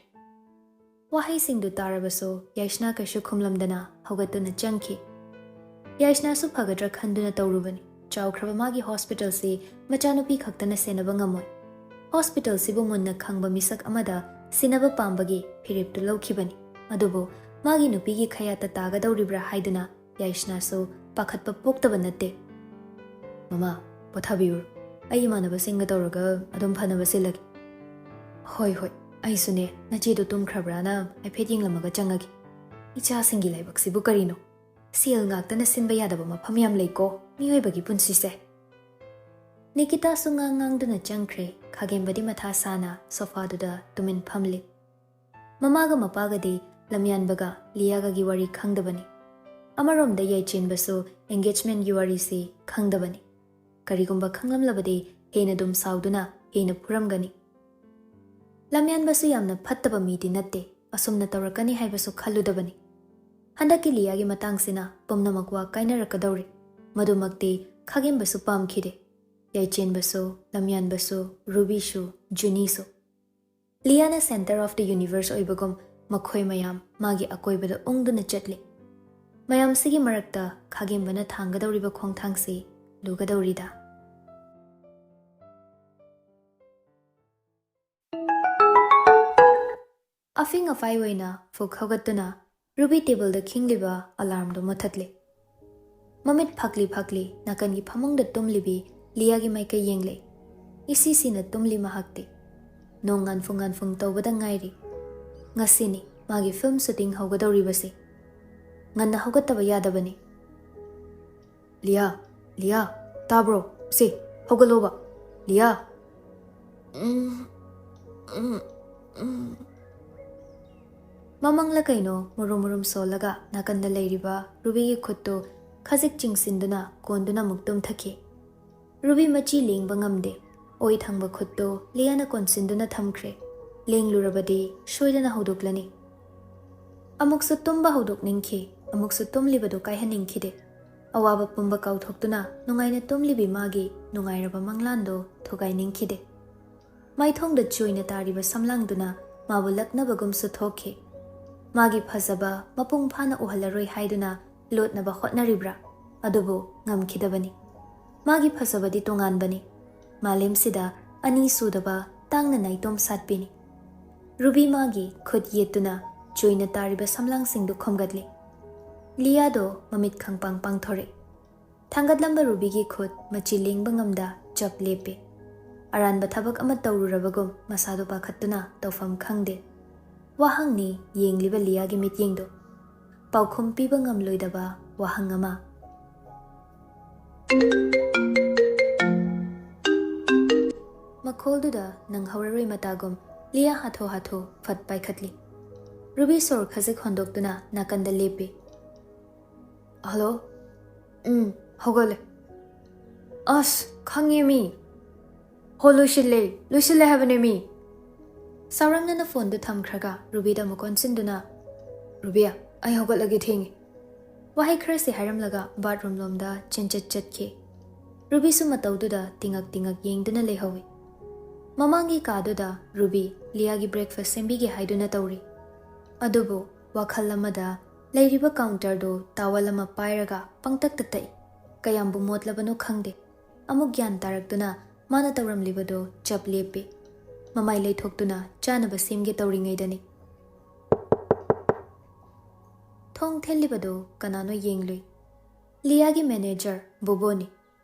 ꯋꯥꯍꯩꯁꯤꯡꯗꯨ ꯇꯥꯔꯕꯁꯨ ꯌꯥꯏꯁꯅꯥ ꯀꯩꯁꯨ ꯈꯨꯝꯂꯝꯗꯅ ꯍꯧꯒꯠꯇꯨꯅ ꯆꯪꯈꯤ꯫ ꯌꯥꯏꯁꯅꯥꯁꯨ ꯐꯒꯗ꯭ꯔꯥ ꯈꯟꯗꯨꯅ ꯇꯧꯔꯨꯕꯅꯤ꯫ ꯆꯥꯎꯈ꯭ꯔꯕ ꯃꯥꯒꯤ ꯍꯣꯁꯄꯤꯇꯥꯜꯁꯤ ꯃꯆꯥꯅꯨꯄꯤ ꯈꯛꯇꯅ ꯁꯦꯟꯅꯕ ꯉꯝꯃꯣꯏ꯫ ꯍꯣꯁꯄꯤꯇꯥꯜꯁꯤꯕꯨ ꯃꯨꯟꯅ ꯈꯪꯕ ꯃꯤꯁꯛ ꯑꯃꯗ ꯁꯤꯟꯅꯕ ꯄꯥꯝꯕꯒꯤ ꯐꯤꯔꯦꯞꯇꯨ ꯂꯧꯈꯤꯕꯅꯤ꯫ ꯑꯗꯨꯕꯨ ꯃꯥꯒꯤ ꯅꯨꯄꯤꯒꯤ ꯈꯌꯥꯠꯇ ꯇꯥꯒꯗꯧꯔꯤꯕ꯭ꯔꯥ ꯍꯥꯏꯗꯨꯅ ꯌꯥꯏꯁꯅꯥꯁꯨ ꯄꯥꯈꯠꯄ ꯄꯣꯛꯇꯕ ꯅꯠꯇꯦ꯫ "ꯃꯃꯥ, ꯄꯣꯊꯥꯕꯤꯌꯨꯔꯣ꯫ ꯑꯩ ꯏꯃꯥꯟꯅꯕꯁꯤꯡꯒ ꯇꯧꯔꯒ ꯑꯗꯨꯝ ꯐꯅꯕ ꯁꯤꯜꯂꯒꯦ"꯫ "ꯍꯣꯏ, ꯍꯣꯏ, ꯑꯩꯁꯨꯅꯦ, ꯅꯆꯦꯗꯣ ꯇꯨꯝꯈ꯭ꯔꯕ꯭ꯔꯥꯅ ꯍꯥꯏꯐꯦꯠ ꯌꯦꯡꯂꯝꯃꯒ ꯆꯪꯉꯒꯦ꯫ ꯏꯆꯥꯁꯤꯡꯒꯤ ꯂꯥꯏꯕꯛꯁꯤꯕꯨ ꯀꯔꯤꯅꯣ?" ꯁꯦꯜ ꯉꯥꯛꯇꯅ ꯁꯤꯟꯕ ꯌꯥꯗꯕ ꯃꯐꯝ ꯌꯥꯝ ꯂꯩꯀꯣ ꯃꯤꯑꯣꯏꯕꯒꯤ ꯄꯨꯟꯁꯤꯁꯦ꯫ ꯅꯤꯀꯤꯇꯥꯁꯨ ꯉꯥꯡ ꯉꯥꯡꯗꯨꯅ ꯆꯪꯈ꯭ꯔꯦ꯫ ꯈꯥꯒꯦꯝꯕꯗꯤ ꯃꯊꯥ ꯁꯥꯅ ꯁꯣꯐꯥꯗꯨꯗ ꯇꯨꯃꯤꯟ ꯐꯝꯂꯤ꯫ ꯃꯃꯥꯒ ꯃꯄꯥꯒꯗꯤ ꯂꯝꯌꯥꯟꯕꯒ ꯂꯤꯌꯥꯒꯒꯤ ꯋꯥꯔꯤ ꯈꯪꯗꯕꯅꯤ꯫ ꯑꯃꯔꯣꯝꯗ ꯌꯥꯏꯆꯦꯟꯕꯁꯨ engagement ꯀꯤ ꯋꯥꯔꯤꯁꯤ ꯈꯪꯗꯕꯅꯤ꯫ ꯀꯔꯤꯒꯨꯝꯕ ꯈꯪꯂꯝꯂꯕꯗꯤ ꯍꯦꯟꯅ ꯑꯗꯨꯝ ꯁꯥꯎꯗꯨꯅ ꯍꯦꯟꯅ ꯐꯨꯔꯝꯒꯅꯤ꯫ ꯂꯝꯌꯥꯟꯕꯁꯨ ꯌꯥꯝꯅ ꯐꯠꯇꯕ ꯃꯤꯗꯤ ꯅꯠꯇꯦ, ꯑꯁꯨꯝꯅ ꯇꯧꯔꯛꯀꯅꯤ ꯍꯥꯏꯕꯁꯨ ꯈꯜꯂꯨꯗꯕꯅꯤ꯫ ꯍꯟꯗꯛꯀꯤ ꯂꯤꯌꯥꯒꯤ ꯃꯇꯥꯡꯁꯤꯅ ꯄꯨꯝꯅꯃꯛ ꯋꯥ ꯀꯥꯏꯅꯔꯛꯀꯗꯧꯔꯤ꯫ ꯃꯗꯨꯃꯛꯇꯤ ꯈꯥꯒꯦꯝꯕꯁꯨ ꯄꯥꯝꯈꯤꯗꯦ꯫ ꯌꯥꯏꯆꯦꯟꯕꯁꯨ, ꯂꯝꯌꯥꯟꯕꯁꯨ, ꯔꯨꯕꯤꯁꯨ, ꯖꯨꯅꯤꯁꯨ꯫ ꯂꯤꯌꯥꯅ center of the universe ꯑꯣꯏꯕꯒꯨꯝ ꯃꯈꯣꯏ ꯃꯌꯥꯝ ꯃꯥꯒꯤ ꯑꯀꯣꯏꯕꯗ ꯎꯪꯗꯨꯅ ꯆꯠꯂꯤ꯫ ꯃꯌꯥꯝꯁꯤꯒꯤ ꯃꯔꯛꯇ ꯈꯥꯒꯦꯝꯕꯅ ꯊꯥꯡꯒꯗꯧꯔꯤꯕ ꯈꯣꯡꯊꯥꯡꯁꯤ ꯂꯨꯒꯗꯧꯔꯤꯗ꯫ ꯑꯐꯤꯡ ꯑꯐꯥꯏ ꯑꯣꯏꯅ ꯐꯨꯛ ꯍꯧꯒꯠꯇꯨꯅ ꯔꯨꯕꯤ ꯇꯦꯕꯜꯗ ꯈꯤꯡꯂꯤꯕ ꯑꯂꯥꯔꯝꯗꯨ ꯃꯨꯊꯠꯂꯦ꯫ ꯃꯃꯤꯠ ꯐꯥꯛꯂꯤ ꯐꯥꯛꯂꯤ ꯅꯥꯀꯟꯒꯤ ꯐꯃꯨꯡꯗ ꯇꯨꯝꯂꯤꯕꯤ ꯂꯤꯌꯥꯒꯤ ꯃꯥꯏꯀꯩ ꯌꯦꯡꯂꯦ꯫ ꯏꯁꯤ ꯁꯤꯅ ꯇꯨꯝꯂꯤ ꯃꯍꯥꯛꯇꯤ꯫ ꯅꯣꯡ ꯉꯥꯟꯐꯨꯡ ꯉꯥꯟꯐꯨꯡ ꯇꯧꯕꯗ ꯉꯥꯏꯔꯤ꯫ ꯉꯁꯤꯅꯤ ꯃꯥꯒꯤ film shooting ꯍꯧꯒꯗꯧꯔꯤꯕꯁꯦ꯫ ꯉꯟꯅ ꯍꯧꯒꯠꯇꯕ ꯌꯥꯗꯕꯅꯤ꯫ "ꯂꯤꯌꯥ, ꯂꯤꯌꯥ, ꯇꯥꯕ꯭ꯔꯣ? ꯁꯦ, ꯍꯧꯒꯠꯂꯣꯕ꯫ ꯂꯤꯌꯥ!" ꯎꯝ, ꯎꯝ, ꯎꯝ꯫ ꯃꯃꯪꯂ ꯀꯩꯅꯣ ꯃꯨꯔꯨꯝ ꯃꯨꯔꯨꯝ ꯁꯣꯜꯂꯒ ꯅꯥꯀꯟꯗ ꯂꯩꯔꯤꯕ ꯔꯨꯕꯤꯒꯤ ꯈꯨꯠꯇꯨ ꯈꯖꯤꯛ ꯆꯤꯡꯁꯤꯟꯗꯨꯅ ꯀꯣꯟꯗꯨꯅ ꯑꯃꯨꯛ ꯇꯨꯝꯊꯈꯤ꯫ ꯔꯨꯕꯤ ꯃꯆꯤ ꯂꯦꯡꯕ ꯉꯝꯗꯦ꯫ ꯑꯣꯏ ꯊꯪꯕ ꯈꯨꯠꯇꯨ ꯂꯤꯌꯥꯅ ꯀꯣꯟꯁꯤꯟꯗꯨꯅ ꯊꯝꯈ꯭ꯔꯦ꯫ ꯂꯦꯡꯂꯨꯔꯕꯗꯤ ꯁꯣꯏꯗꯅ ꯍꯧꯗꯣꯛꯂꯅꯤ꯫ ꯑꯃꯨꯛꯁꯨ ꯇꯨꯝꯕ ꯍꯧꯗꯣꯛꯅꯤꯡꯈꯤ, ꯑꯃꯨꯛꯁꯨ ꯇꯨꯝꯂꯤꯕꯗꯨ ꯀꯥꯏꯍꯟꯅꯤꯡꯈꯤꯗꯦ꯫ ꯑꯋꯥꯕ ꯄꯨꯝꯕ ꯀꯥꯎꯊꯣꯛꯇꯨꯅ ꯅꯨꯡꯉꯥꯏꯅ ꯇꯨꯝꯂꯤꯕꯤ ꯃꯥꯒꯤ ꯅꯨꯡꯉꯥꯏꯔꯕ ꯃꯪꯂꯥꯟꯗꯣ ꯊꯨꯒꯥꯏꯅꯤꯡꯈꯤꯗꯦ꯫ ꯃꯥꯏꯊꯣꯡꯗ ꯆꯣꯏꯅ ꯇꯥꯔꯤꯕ ꯁꯝꯂꯥꯡꯗꯨꯅ ꯃꯥꯕꯨ ꯂꯛꯅꯕꯒꯨꯝꯁꯨ ꯊꯣꯛꯈꯤ꯫ ꯃꯥꯒꯤ ꯐꯖꯕ ꯃꯄꯨꯡ ꯐꯥꯅ ꯎꯍꯜꯂꯔꯣꯏ ꯍꯥꯏꯗꯨꯅ ꯂꯣꯠꯅꯕ ꯍꯣꯠꯅꯔꯤꯕ꯭ꯔꯥ? ꯑꯗꯨꯕꯨ ꯉꯝꯈꯤꯗꯕꯅꯤ꯫ ꯃꯥꯒꯤ ꯐꯖꯕꯗꯤ ꯇꯣꯉꯥꯟꯕꯅꯤ꯫ ꯃꯥꯂꯦꯝꯁꯤꯗ ꯑꯅꯤ ꯁꯨꯗꯕ ꯇꯥꯡꯅ ꯅꯥꯏꯇꯣꯝ ꯁꯥꯠꯄꯤꯅꯤ꯫ ꯔꯨꯕꯤ ꯃꯥꯒꯤ ꯈꯨꯠ ꯌꯦꯠꯇꯨꯅ ꯆꯣꯏꯅ ꯇꯥꯔꯤꯕ ꯁꯝꯂꯥꯡꯁꯤꯡꯗꯨ ꯈꯣꯝꯒꯠꯂꯤ꯫ ꯂꯤꯌꯥꯗꯣ ꯃꯃꯤꯠ ꯈꯪꯄꯥꯡ ꯄꯥꯡꯊꯣꯔꯛꯏ꯫ ꯊꯥꯡꯒꯠꯂꯝꯕ ꯔꯨꯕꯤꯒꯤ ꯈꯨꯠ ꯃꯆꯤ ꯂꯦꯡꯕ ꯉꯝꯗ ꯆꯞ ꯂꯦꯞꯄꯤ꯫ ꯑꯔꯥꯟꯕ ꯊꯕꯛ ꯑꯃ ꯇꯧꯔꯨꯔꯕꯒꯨꯝ ꯃꯁꯥꯗꯨ ꯄꯥꯈꯠꯇꯨꯅ ꯇꯧꯐꯝ ꯈꯪꯗꯦ꯫ ꯋꯥꯍꯪꯅꯤ ꯌꯦꯡꯂꯤꯕ ꯂꯤꯌꯥꯒꯤ ꯃꯤꯠꯌꯦꯡꯗꯨ꯫ ꯄꯥꯎꯈꯨꯝ ꯄꯤꯕ ꯉꯝꯂꯣꯏꯗꯕ ꯋꯥꯍꯪ ꯑꯃ꯫ ꯃꯈꯣꯜꯗꯨꯗ ꯅꯪꯍꯧꯔꯔꯣꯏ ꯃꯇꯥꯒꯨꯝ ꯂꯤꯌꯥ ꯍꯥꯊꯨ ꯍꯥꯊꯨ ꯐꯠ ꯄꯥꯏꯈꯠꯂꯤ꯫ ꯔꯨꯕꯤ ꯁꯣꯔ ꯈꯖꯤꯛ ꯍꯣꯟꯗꯣꯛꯇꯨꯅ ꯅꯥꯀꯟꯗ ꯂꯦꯞꯄꯤ꯫ "ꯍꯜꯂꯣ? ꯎꯝ, ꯍꯧꯒꯠꯂꯦ꯫ ꯑꯁ, ꯈꯪꯉꯦ ꯃꯤ꯫ ꯍꯣ, ꯂꯣꯏꯁꯤꯜꯂꯦ, ꯂꯣꯏꯁꯤꯜꯂꯦ ꯍꯥꯏꯕꯅꯦ ꯃꯤ꯫" ꯁꯥꯎꯔꯪꯅꯅ ꯐꯣꯟꯗꯨ ꯊꯝꯈ꯭ꯔꯒ ꯔꯨꯕꯤꯗ ꯑꯃꯨꯛ ꯑꯣꯟꯁꯤꯟꯗꯨꯅ, "ꯔꯨꯕꯤ, ꯑꯩ ꯍꯧꯒꯠꯂꯒꯦ, ꯊꯦꯡꯉꯦ꯫" ꯋꯥꯍꯩ ꯈꯔꯁꯤ ꯍꯥꯏꯔꯝꯂꯒ ꯕꯥꯠꯔꯨꯝ ꯂꯣꯝꯗ ꯆꯦꯟꯆꯠ ꯆꯠꯈꯤ꯫ ꯔꯨꯕꯤꯁꯨ ꯃꯇꯧꯗꯨꯗ ꯇꯤꯉꯛ ꯇꯤꯉꯛ ꯌꯦꯡꯗꯨꯅ ꯂꯩꯍꯧꯏ꯫ ꯃꯃꯥꯡꯒꯤ ꯀꯥꯗꯨꯗ ꯔꯨꯕꯤ ꯂꯤꯌꯥꯒꯤ ꯕ꯭ꯔꯦꯛꯐꯥꯁ ꯁꯦꯝꯕꯤꯒꯦ ꯍꯥꯏꯗꯨꯅ ꯇꯧꯔꯤ꯫ ꯑꯗꯨꯕꯨ ꯋꯥꯈꯜ ꯑꯃꯗ ꯂꯩꯔꯤꯕ ꯀꯥꯎꯟꯇꯔꯗꯨ ꯇꯥꯋꯜ ꯑꯃ ꯄꯥꯏꯔꯒ ꯄꯪꯇꯛꯇ ꯇꯛꯏ꯫ ꯀꯌꯥꯝꯕꯨ ꯃꯣꯠꯂꯕꯅꯣ ꯈꯪꯗꯦ꯫ ꯑꯃꯨꯛ ꯒ꯭ꯌꯥꯟ ꯇꯥꯔꯛꯇꯨꯅ ꯃꯥꯅ ꯇꯧꯔꯝꯂꯤꯕꯗꯨ ꯆꯞ ꯂꯦꯞꯄꯤ꯫ ꯃꯃꯥꯏ ꯂꯩꯊꯣꯛꯇꯨꯅ ꯆꯥꯅꯕ ꯁꯦꯝꯒꯦ ꯇꯧꯔꯤꯉꯩꯗꯅꯤ꯫ ꯊꯣꯡ ꯊꯤꯜꯂꯤꯕꯗꯨ ꯀꯅꯥꯅꯣ ꯌꯦꯡꯂꯨꯏ꯫ ꯂꯤꯌꯥꯒꯤ ꯃꯦꯅꯦꯖꯔ ꯕꯣꯕꯣꯅꯤ꯫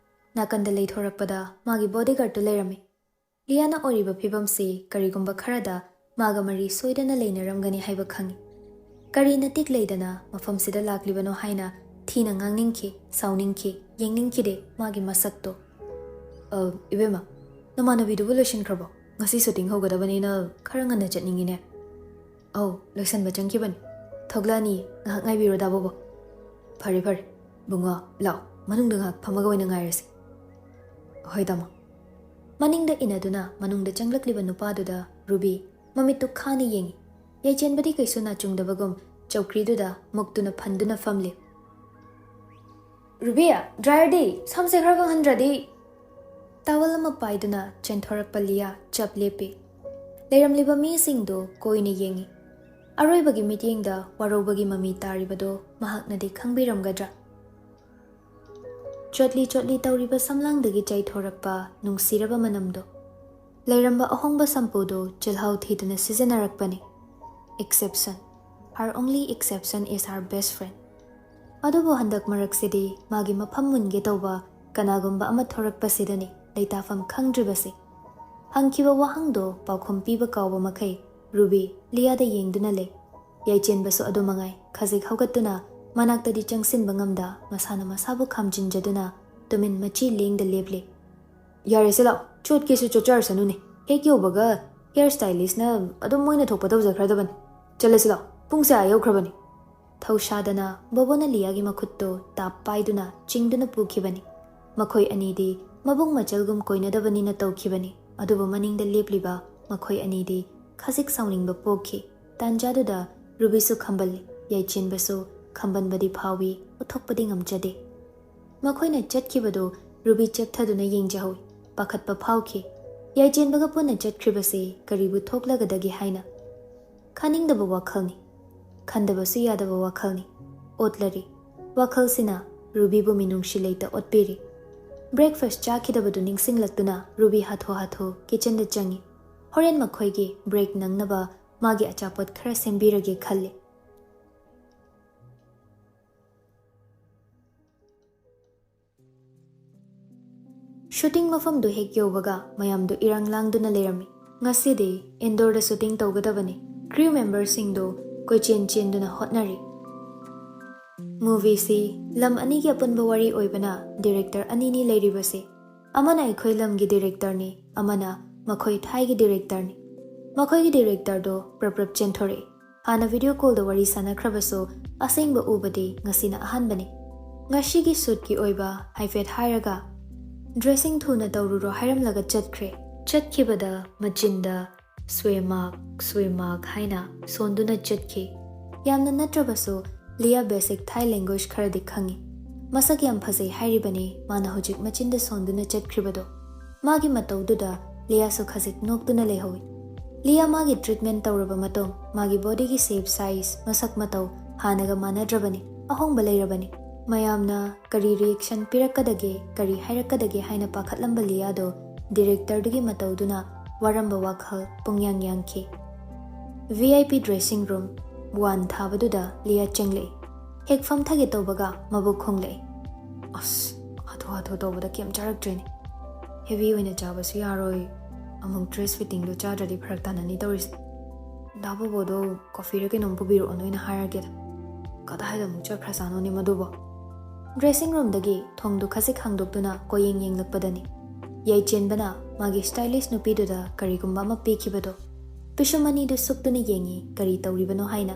ꯅꯥꯀꯟꯗ ꯂꯩꯊꯣꯔꯛꯄꯗ ꯃꯥꯒꯤ ꯕꯣꯗꯤꯒꯥꯔꯗꯇꯨ ꯂꯩꯔꯝꯃꯤ꯫ ꯂꯤꯌꯥꯅ ꯑꯣꯏꯔꯤꯕ ꯐꯤꯕꯝꯁꯤ ꯀꯔꯤꯒꯨꯝꯕ ꯈꯔꯗ ꯃꯥꯒ ꯃꯔꯤ ꯁꯣꯏꯗꯅ ꯂꯩꯅꯔꯝꯒꯅꯤ ꯍꯥꯏꯕ ꯈꯪꯏ꯫ ꯀꯔꯤ ꯅꯇꯤꯛ ꯂꯩꯗꯅ ꯃꯐꯝꯁꯤꯗ ꯂꯥꯛꯂꯤꯕꯅꯣ ꯍꯥꯏꯅ ꯊꯤꯅ ꯉꯥꯡꯅꯤꯡꯈꯤ, ꯁꯥꯎꯅꯤꯡꯈꯤ, ꯌꯦꯡꯅꯤꯡꯈꯤꯗꯦ ꯃꯥꯒꯤ ꯃꯁꯛꯇꯣ꯫ "ꯑ, ꯏꯕꯦꯝꯃ, ꯅꯃꯥꯟꯅꯕꯤꯗꯨꯕꯨ ꯂꯣꯏꯁꯤꯟꯈ꯭ꯔꯕꯣ? ꯉꯁꯤ ꯁꯨꯇꯤꯡ ꯍꯧꯒꯗꯕꯅꯤꯅ ꯈꯔ ꯉꯟꯅ ꯆꯠꯅꯤꯡꯉꯤꯅꯦ꯫" "ꯑꯧ, ꯂꯣꯏꯁꯟꯕ ꯆꯪꯈꯤꯕꯅꯤ꯫ ꯊꯣꯛꯂꯛꯑꯅꯤ, ꯉꯥꯏꯍꯥꯛ ꯉꯥꯏꯕꯤꯔꯣ ꯗꯥ ꯕꯣꯕꯣ꯫" "ꯐꯔꯦ, ꯐꯔꯦ꯫ ꯕꯨꯡꯉꯣ, ꯂꯥꯛꯑꯣ, ꯃꯅꯨꯡꯗ ꯉꯥꯏꯍꯥꯛ ꯐꯝꯃꯒ ꯑꯣꯏꯅ ꯉꯥꯏꯔꯁꯤ꯫" "ꯍꯣꯏ, ꯇꯥꯃꯣ꯫" ꯃꯅꯤꯡꯗ ꯏꯟꯅꯗꯨꯅ ꯃꯅꯨꯡꯗ ꯆꯪꯂꯛꯂꯤꯕ ꯅꯨꯄꯥꯗꯨꯗ ꯔꯨꯕꯤ ꯃꯃꯤꯠꯇꯨ ꯈꯥꯅ ꯌꯦꯡꯏ꯫ ꯌꯥꯏꯆꯦꯟꯕꯗꯤ ꯀꯩꯁꯨ ꯅꯥꯆꯨꯡꯗꯕꯒꯨꯝ ꯆꯧꯀ꯭ꯔꯤꯗꯨꯗ ꯃꯨꯛꯇꯨꯅ ꯐꯟꯗꯨꯅ ꯐꯝꯂꯤ꯫ "ꯔꯨꯕꯤ, ꯗ꯭ꯔꯥꯏꯌꯔꯗꯤ? ꯁꯝꯁꯦ ꯈꯔ ꯀꯪꯍꯟꯗ꯭ꯔꯗꯤ꯫" ꯇꯥꯋꯜ ꯑꯃ ꯄꯥꯏꯗꯨꯅ ꯆꯦꯟꯊꯣꯔꯛꯄ ꯂꯤꯌꯥ ꯆꯞ ꯂꯦꯞꯄꯤ꯫ ꯂꯩꯔꯝꯂꯤꯕ ꯃꯤꯁꯤꯡꯗꯨ ꯀꯣꯏꯅ ꯌꯦꯡꯏ꯫ ꯑꯔꯣꯏꯕꯒꯤ ꯃꯤꯠꯌꯦꯡꯗ ꯋꯥꯔꯧꯕꯒꯤ ꯃꯃꯤ ꯇꯥꯔꯤꯕꯗꯨ ꯃꯍꯥꯛꯅꯗꯤ ꯈꯪꯕꯤꯔꯝꯒꯗ꯭ꯔꯥ? ꯆꯣꯠꯂꯤ ꯆꯣꯠꯂꯤ ꯇꯧꯔꯤꯕ ꯁꯝꯂꯥꯡꯗꯒꯤ ꯆꯥꯏꯊꯣꯔꯛꯄ ꯅꯨꯡꯁꯤꯔꯕ ꯃꯅꯝꯗꯣ꯫ ꯂꯩꯔꯝꯕ ꯑꯍꯣꯡꯕ ꯁꯝꯄꯨꯗꯨ ꯆꯤꯜꯍꯥꯎ ꯊꯤꯗꯨꯅ ꯁꯤꯖꯤꯟꯅꯔꯛꯄꯅꯤ꯫ Exception. Her only exception is her best friend. ꯑꯗꯨꯕꯨ ꯍꯟꯗꯛ ꯃꯔꯛꯁꯤꯗꯤ ꯃꯥꯒꯤ ꯃꯐꯝ ꯃꯨꯟꯒꯦ ꯇꯧꯕ ꯀꯅꯥꯒꯨꯝꯕ ꯑꯃ ꯊꯣꯔꯛꯄꯁꯤꯗꯅꯤ ꯂꯩꯇꯥꯐꯝ ꯈꯪꯗ꯭ꯔꯤꯕꯁꯤ꯫ ꯍꯪꯈꯤꯕ ꯋꯥꯍꯪꯗꯣ ꯄꯥꯎꯈꯨꯝ ꯄꯤꯕ ꯀꯥꯎꯕ ꯃꯈꯩ ꯔꯨꯕꯤ ꯂꯤꯌꯥꯗ ꯌꯦꯡꯗꯨꯅ ꯂꯩ꯫ ꯌꯥꯏꯆꯦꯟꯕꯁꯨ ꯑꯗꯨ ꯃꯉꯥꯏ, ꯈꯖꯤꯛ ꯍꯧꯒꯠꯇꯨꯅ ꯃꯅꯥꯛꯇꯗꯤ ꯆꯪꯁꯤꯟꯕ ꯉꯝꯗ ꯃꯁꯥꯅ ꯃꯁꯥꯕꯨ ꯈꯥꯝꯖꯤꯟꯖꯗꯨꯅ ꯇꯨꯃꯤꯟ ꯃꯆꯤ ꯂꯦꯡꯗ ꯂꯦꯞꯂꯤ꯫ "ꯌꯥꯔꯦꯁꯦ, ꯂꯥꯛꯑꯣ, ꯆꯣꯠꯀꯦꯁꯨ ꯆꯣꯠꯆꯔꯁꯅꯨꯅꯦ꯫ ꯍꯦꯛ ꯌꯧꯕꯒ ꯍꯤꯌꯔ ꯁ꯭ꯇꯥꯏꯂꯤꯁꯅ ꯑꯗꯨꯝ ꯃꯣꯏꯅ ꯊꯣꯛꯄ ꯇꯧꯖꯈ꯭ꯔꯗꯕꯅꯤ꯫ ꯆꯠꯂꯁꯤ ꯂꯥꯛꯑꯣ, ꯄꯨꯡꯁꯦ ꯑꯥ ꯌꯧꯈ꯭ꯔꯕꯅꯤ"꯫ ꯊꯧꯁꯥꯗꯅ ꯕꯣꯕꯣꯅ ꯂꯤꯌꯥꯒꯤ ꯃꯈꯨꯠꯇꯨ ꯇꯥꯞ ꯄꯥꯏꯗꯨꯅ ꯆꯤꯡꯗꯨꯅ ꯄꯨꯈꯤꯕꯅꯤ꯫ ꯃꯈꯣꯏ ꯑꯅꯤꯗꯤ ꯃꯕꯨꯡ ꯃꯆꯜꯒꯨꯝ ꯀꯣꯏꯅꯗꯕꯅꯤꯅ ꯇꯧꯈꯤꯕꯅꯤ, ꯑꯗꯨꯕꯨ ꯃꯅꯤꯡꯗ ꯂꯦꯞꯂꯤꯕ ꯃꯈꯣꯏ ꯑꯅꯤꯗꯤ ꯈꯖꯤꯛ ꯁꯥꯎꯅꯤꯡꯕ ꯄꯣꯛꯈꯤ꯫ ꯇꯥꯟꯖꯥꯗꯨꯗ ꯔꯨꯕꯤꯁꯨ ꯈꯝꯕꯜꯂꯤ, ꯌꯥꯏꯆꯦꯟꯕꯁꯨ ꯈꯝꯕꯟꯕꯗꯤ ꯐꯥꯎꯏ, ꯎꯠꯊꯣꯛꯄꯗꯤ ꯉꯝꯖꯗꯦ꯫ ꯃꯈꯣꯏꯅ ꯆꯠꯈꯤꯕꯗꯨ ꯔꯨꯕꯤ ꯆꯦꯞꯊꯗꯨꯅ ꯌꯦꯡꯖꯍꯧꯏ꯫ ꯄꯥꯈꯠꯄ ꯐꯥꯎꯈꯤ꯫ ꯌꯥꯏꯆꯦꯟꯕꯒ ꯄꯨꯟꯅ ꯆꯠꯈ꯭ꯔꯤꯕꯁꯤ ꯀꯔꯤꯕꯨ ꯊꯣꯛꯂꯒꯗꯒꯦ ꯍꯥꯏꯅ꯫ ꯈꯟꯅꯤꯡꯗꯕ ꯋꯥꯈꯜꯅꯤ꯫ ꯈꯟꯗꯕꯁꯨ ꯌꯥꯗꯕ ꯋꯥꯈꯜꯅꯤ꯫ ꯑꯣꯠꯂꯔꯤ꯫ ꯋꯥꯈꯜꯁꯤꯅ ꯔꯨꯕꯤꯕꯨ ꯃꯤꯅꯨꯡꯁꯤ ꯂꯩꯇ ꯑꯣꯠꯄꯤꯔꯤ꯫ ꯕ꯭ꯔꯦꯛꯐꯥꯁ ꯆꯥꯈꯤꯗꯕꯗꯨ ꯅꯤꯡꯁꯤꯡꯂꯛꯇꯨꯅ ꯔꯨꯕꯤ ꯍꯥꯊꯨ ꯍꯥꯊꯨ ꯀꯤꯆꯟꯗ ꯆꯪꯏ꯫ ꯍꯣꯔꯦꯟ ꯃꯈꯣꯏꯒꯤ ꯕ꯭ꯔꯦꯛ ꯅꯪꯅꯕ ꯃꯥꯒꯤ ꯑꯆꯥꯄꯣꯠ ꯈꯔ ꯁꯦꯝꯕꯤꯔꯒꯦ ꯈꯜꯂꯤ꯫ ꯁꯨꯇꯤꯡ ꯃꯐꯝꯗꯨ ꯍꯦꯛ ꯌꯧꯕꯒ ꯃꯌꯥꯝꯗꯨ ꯏꯔꯥꯡ ꯂꯥꯡꯗꯨꯅ ꯂꯩꯔꯝꯃꯤ꯫ ꯉꯁꯤꯗꯤ ꯏꯟꯗꯣꯔꯗ ꯁꯨꯇꯤꯡ ꯇꯧꯒꯗꯕꯅꯤ꯫ ꯀ꯭ꯔꯤꯎ ꯃꯦꯝꯕꯔꯁꯤꯡꯗꯨ ꯀꯣꯏꯆꯦꯟ ꯆꯦꯟꯗꯨꯅ ꯍꯣꯠꯅꯔꯤ꯫ ꯃꯨꯚꯤꯁꯤ ꯂꯝ ꯑꯅꯤꯒꯤ ꯑꯄꯨꯟꯕ ꯋꯥꯔꯤ ꯑꯣꯏꯕꯅ ꯗꯤꯔꯦꯛꯇꯔ ꯑꯅꯤꯅꯤ ꯂꯩꯔꯤꯕꯁꯤ꯫ ꯑꯃꯅ ꯑꯩꯈꯣꯏ ꯂꯝꯒꯤ ꯗꯤꯔꯦꯛꯇꯔꯅꯤ, ꯑꯃꯅ ꯃꯈꯣꯏ ꯊꯥꯏꯒꯤ ꯗꯤꯔꯦꯛꯇꯔꯅꯤ꯫ ꯃꯈꯣꯏꯒꯤ ꯗꯤꯔꯦꯛꯇꯔꯗꯣ ꯄ꯭ꯔꯞ ꯄ꯭ꯔꯞ ꯆꯦꯟꯊꯣꯔꯛꯏ꯫ ꯍꯥꯟꯅ ꯚꯤꯗꯤꯑꯣ ꯀꯣꯜꯗ ꯋꯥꯔꯤ ꯁꯥꯟꯅꯈ꯭ꯔꯕꯁꯨ ꯑꯁꯦꯡꯕ ꯎꯕꯗꯤ ꯉꯁꯤꯅ ꯑꯍꯥꯟꯕꯅꯤ꯫ ꯉꯁꯤꯒꯤ ꯁꯨꯠꯀꯤ ꯑꯣꯏꯕ ꯍꯥꯏꯐꯦꯠ ꯍꯥꯏꯔꯒ, "ꯗ꯭ꯔꯦꯁꯤꯡ ꯊꯨꯅ ꯇꯧꯔꯨꯔꯣ" ꯍꯥꯏꯔꯝꯂꯒ ꯆꯠꯈ꯭ꯔꯦ꯫ ꯆꯠꯈꯤꯕꯗ ꯃꯆꯤꯟꯗ "ꯁ꯭ꯋꯦꯃꯥꯛ, ꯁ꯭ꯋꯦꯃꯥꯛ" ꯍꯥꯏꯅ ꯁꯣꯟꯗꯨꯅ ꯆꯠꯈꯤ꯫ ꯌꯥꯝꯅ ꯅꯠꯇ꯭ꯔꯕꯁꯨ ꯂꯤꯌꯥ ꯕꯦꯁꯤꯛ ꯊꯥꯏ ꯂꯦꯡꯒ꯭ꯋꯦꯖ ꯈꯔꯗꯤ ꯈꯪꯏ꯫ ꯃꯁꯛ ꯌꯥꯝ ꯐꯖꯩ ꯍꯥꯏꯔꯤꯕꯅꯤ, ꯃꯥꯅ ꯍꯧꯖꯤꯛ ꯃꯆꯤꯟꯗ ꯁꯣꯟꯗꯨꯅ ꯆꯠꯈ꯭ꯔꯤꯕꯗꯣ꯫ ꯃꯥꯒꯤ ꯃꯇꯧꯗꯨꯗ ꯂꯤꯌꯥꯁꯨ ꯈꯖꯤꯛ ꯅꯣꯛꯇꯨꯅ ꯂꯩꯍꯧꯏ꯫ ꯂꯤꯌꯥ ꯃꯥꯒꯤ ꯇ꯭ꯔꯤꯠꯃꯦꯟ ꯇꯧꯔꯕ ꯃꯇꯨꯡ ꯃꯥꯒꯤ ꯕꯣꯗꯤꯒꯤ ꯁꯦꯞ, ꯁꯥꯏꯖ, ꯃꯁꯛ ꯃꯇꯧ ꯍꯥꯟꯅꯒ ꯃꯥꯟꯅꯗ꯭ꯔꯕꯅꯤ, ꯑꯍꯣꯡꯕ ꯂꯩꯔꯕꯅꯤ꯫ ꯃꯌꯥꯝꯅ ꯀꯔꯤ ꯔꯤꯑꯦꯛꯁꯟ ꯄꯤꯔꯛꯀꯗꯒꯦ, ꯀꯔꯤ ꯍꯥꯏꯔꯛꯀꯗꯒꯦ ꯍꯥꯏꯅ ꯄꯥꯈꯠꯂꯝꯕ ꯂꯤꯌꯥꯗꯣ ꯗꯤꯔꯦꯛꯇꯔꯗꯨꯒꯤ ꯃꯇꯧꯗꯨꯅ ꯋꯥꯔꯝꯕ ꯋꯥꯈꯜ ꯄꯨꯡꯌꯥꯡ ꯌꯥꯡꯈꯤ꯫ V I P dressing room one ꯊꯥꯕꯗꯨꯗ ꯂꯤꯌꯥ ꯆꯪꯂꯛꯏ꯫ ꯍꯦꯛ ꯐꯝꯊꯒꯦ ꯇꯧꯕꯒ ꯃꯕꯨꯛ ꯈꯣꯡꯂꯛꯏ꯫ "ꯑꯁ, ꯍꯥꯊꯨ ꯍꯥꯊꯨ ꯇꯧꯕꯗ ꯀꯩꯝ ꯆꯥꯔꯛꯇ꯭ꯔꯦꯅꯦ꯫ ꯍꯦꯚꯤ ꯑꯣꯏꯅ ꯆꯥꯕꯁꯨ ꯌꯥꯔꯣꯏ꯫ ꯑꯃꯨꯛ ꯗ꯭ꯔꯦꯁ ꯐꯤꯠꯇꯤꯡꯗꯣ ꯆꯥꯗ꯭ꯔꯗꯤ ꯐꯔꯛ ꯇꯥꯅꯅꯤ ꯇꯧꯔꯤꯁꯦ꯫ ꯗꯥ ꯕꯣꯕꯣꯗꯣ ꯀꯣꯐꯤꯔ ꯀꯩꯅꯣꯝ ꯄꯨꯕꯤꯔꯛꯑꯣꯅ ꯑꯣꯏꯅ ꯍꯥꯏꯔꯒꯦꯗ"꯫ ꯀꯗꯥꯏꯗ ꯑꯃꯨꯛ ꯆꯠꯈ꯭ꯔꯖꯥꯠꯅꯣꯅꯦ ꯃꯗꯨꯕꯣ? ꯗ꯭ꯔꯦꯁꯤꯡ ꯔꯨꯝꯗꯒꯤ ꯊꯣꯡꯗꯨ ꯈꯖꯤꯛ ꯍꯥꯡꯗꯣꯛꯇꯨꯅ ꯀꯣꯌꯦꯡ ꯌꯦꯡꯂꯛꯄꯗꯅꯤ ꯌꯥꯏꯆꯦꯟꯕꯅ ꯃꯥꯒꯤ ꯁ꯭ꯇꯥꯏꯂꯤꯁ ꯅꯨꯄꯤꯗꯨꯗ ꯀꯔꯤꯒꯨꯝꯕ ꯑꯃ ꯄꯤꯈꯤꯕꯗꯣ꯫ ꯄꯤꯁꯨꯝ ꯑꯅꯤꯗꯨ ꯁꯨꯛꯇꯨꯅ ꯌꯦꯡꯉꯤ, ꯀꯔꯤ ꯇꯧꯔꯤꯕꯅꯣ ꯍꯥꯏꯅ꯫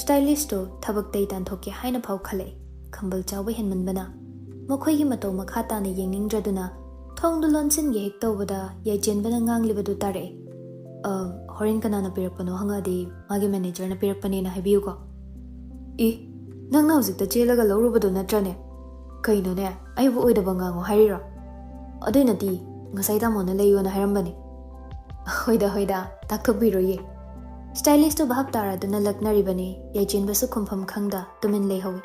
ꯁ꯭ꯇꯥꯏꯂꯤꯁꯇꯨ ꯊꯕꯛꯇꯩ ꯇꯥꯟꯊꯣꯛꯀꯦ ꯍꯥꯏꯅ ꯐꯥꯎ ꯈꯜꯂꯛꯏ, ꯈꯝꯕꯜ ꯆꯥꯎꯕ ꯍꯦꯟꯃꯟꯕꯅ꯫ ꯃꯈꯣꯏꯒꯤ ꯃꯇꯧ ꯃꯈꯥ ꯇꯥꯅ ꯌꯦꯡꯅꯤꯡꯗ꯭ꯔꯗꯨꯅ ꯊꯣꯡꯗꯨ ꯂꯣꯟꯁꯤꯟꯒꯦ ꯍꯦꯛ ꯇꯧꯕꯗ ꯌꯥꯏꯆꯦꯟꯕꯅ ꯉꯥꯡꯂꯤꯕꯗꯨ ꯇꯥꯔꯛꯏ꯫ "ꯑ, ꯍꯣꯔꯦꯟ ꯀꯅꯥꯅ ꯄꯤꯔꯛꯄꯅꯣ ꯍꯪꯉꯛꯑꯗꯤ ꯃꯥꯒꯤ ꯃꯦꯅꯦꯖꯔꯅ ꯄꯤꯔꯛꯄꯅꯦꯅ ꯍꯥꯏꯕꯤꯌꯨꯀꯣ꯫" "ꯏ, ꯅꯪꯅ ꯍꯧꯖꯤꯛꯇ ꯆꯦꯜꯂꯒ ꯂꯧꯔꯨꯕꯗꯣ ꯅꯠꯇ꯭ꯔꯅꯦ? ꯀꯩꯅꯣꯅꯦ, ꯑꯩꯕꯨ ꯑꯣꯏꯗꯕ ꯉꯥꯡꯉꯣ ꯍꯥꯏꯔꯤꯔꯣ? ꯑꯗꯨꯏ ꯅꯠꯇꯦ, ꯉꯁꯥꯏ ꯇꯥꯃꯣꯅ ꯂꯩꯌꯣꯅ ꯍꯥꯏꯔꯝꯕꯅꯦ꯫" "ꯍꯣꯏꯗ ꯍꯣꯏꯗ, ꯇꯥꯛꯊꯣꯛꯄꯤꯔꯣꯏꯌꯦ꯫" ꯁ꯭ꯇꯥꯏꯂꯤꯁꯇꯨ ꯚꯥꯞ ꯇꯥꯔꯗꯨꯅ ꯂꯛꯅꯔꯤꯕꯅꯤ, ꯌꯥꯏꯆꯦꯟꯕꯁꯨ ꯈꯨꯝꯐꯝ ꯈꯪꯗ ꯇꯨꯃꯤꯟ ꯂꯩꯍꯧꯏ꯫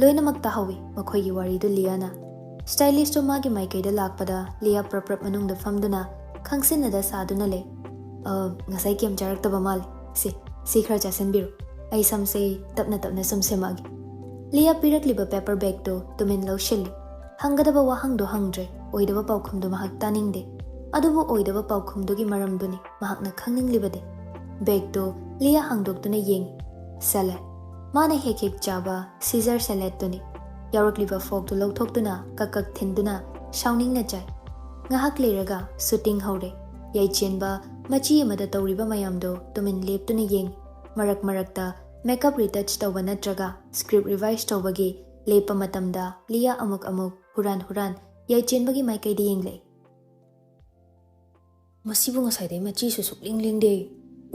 ꯂꯣꯏꯅꯃꯛ ꯇꯥꯍꯧꯏ ꯃꯈꯣꯏꯒꯤ ꯋꯥꯔꯤꯗꯨ ꯂꯤꯌꯥꯅ꯫ ꯁ꯭ꯇꯥꯏꯂꯤꯁꯇꯨ ꯃꯥꯒꯤ ꯃꯥꯏꯀꯩꯗ ꯂꯥꯛꯄꯗ ꯂꯤꯌꯥ ꯄ꯭ꯔꯞ ꯄ꯭ꯔꯞ ꯃꯅꯨꯡꯗ ꯐꯝꯗꯨꯅ ꯈꯪꯁꯤꯟꯅꯗ ꯁꯥꯗꯨꯅ ꯂꯩ꯫ "ꯑ, ꯉꯁꯥꯏ ꯀꯦꯝ ꯆꯥꯔꯛꯇꯕ ꯃꯥꯜꯂꯦ꯫ ꯁꯤ, ꯁꯤ ꯈꯔ ꯆꯥꯁꯤꯟꯕꯤꯔꯣ꯫ ꯑꯩ ꯁꯝꯁꯦ ꯇꯞꯅ ꯇꯞꯅ ꯁꯨꯝ ꯁꯦꯝꯃꯛꯑꯒꯦ꯫" ꯂꯤꯌꯥ ꯄꯤꯔꯛꯂꯤꯕ ꯄꯦꯄꯔ ꯕꯦꯒꯇꯨ ꯇꯨꯃꯤꯟ ꯂꯧꯁꯤꯜꯂꯤ꯫ ꯍꯪꯒꯗꯕ ꯋꯥꯍꯪꯗꯣ ꯍꯪꯗ꯭ꯔꯦ, ꯑꯣꯏꯗꯕ ꯄꯥꯎꯈꯨꯝꯗꯨ ꯃꯍꯥꯛ ꯇꯥꯅꯤꯡꯗꯦ꯫ ꯑꯗꯨꯕꯨ ꯑꯣꯏꯗꯕ ꯄꯥꯎꯈꯨꯝꯗꯨꯒꯤ ꯃꯔꯝꯗꯨꯅꯤ ꯃꯍꯥꯛꯅ ꯈꯪꯅꯤꯡꯂꯤꯕꯗꯤ꯫ ꯕꯦꯒꯇꯨ ꯂꯤꯌꯥ ꯍꯥꯡꯗꯣꯛꯇꯨꯅ ꯌꯦꯡꯉꯤ꯫ ꯁꯦꯂꯦꯗ꯫ ꯃꯥꯅ ꯍꯦꯛ ꯍꯦꯛ ꯆꯥꯕ ꯁꯤꯖꯔ ꯁꯦꯂꯦꯗꯇꯨꯅꯤ꯫ ꯌꯥꯎꯔꯛꯂꯤꯕ ꯐꯣꯔꯛꯇꯨ ꯂꯧꯊꯣꯛꯇꯨꯅ ꯀꯛ ꯀꯛ ꯊꯤꯟꯗꯨꯅ ꯁꯥꯎꯅꯤꯡꯅ ꯆꯥꯏ꯫ ꯉꯥꯏꯍꯥꯛ ꯂꯩꯔꯒ ꯁꯨꯇꯤꯡ ꯍꯧꯔꯦ꯫ ꯌꯥꯏꯆꯦꯟꯕ ꯃꯆꯤ ꯑꯃꯗ ꯇꯧꯔꯤꯕ ꯃꯌꯥꯝꯗꯨ ꯇꯨꯃꯤꯟ ꯂꯦꯞꯇꯨꯅ ꯌꯦꯡꯉꯤ꯫ ꯃꯔꯛ ꯃꯔꯛꯇ ꯃꯦꯀꯞ ꯔꯤꯇꯆ ꯇꯧꯕ ꯅꯠꯇ꯭ꯔꯒ ꯁ꯭ꯀ꯭ꯔꯤꯞ ꯔꯤꯚꯥꯏꯁ ꯇꯧꯕꯒꯤ ꯂꯦꯞꯄ ꯃꯇꯝꯗ ꯂꯤꯌꯥ ꯑꯃꯨꯛ ꯑꯃꯨꯛ ꯍꯨꯔꯥꯟ ꯍꯨꯔꯥꯟ ꯌꯥꯏꯆꯦꯟꯕꯒꯤ ꯃꯥꯏꯀꯩꯗ ꯌꯦꯡꯂꯛꯏ꯫ "ꯃꯁꯤꯕꯨ ꯉꯁꯥꯏꯗꯩ ꯃꯆꯤꯁꯨ ꯁꯨꯛꯂꯦꯡ ꯂꯦꯡꯗꯦ꯫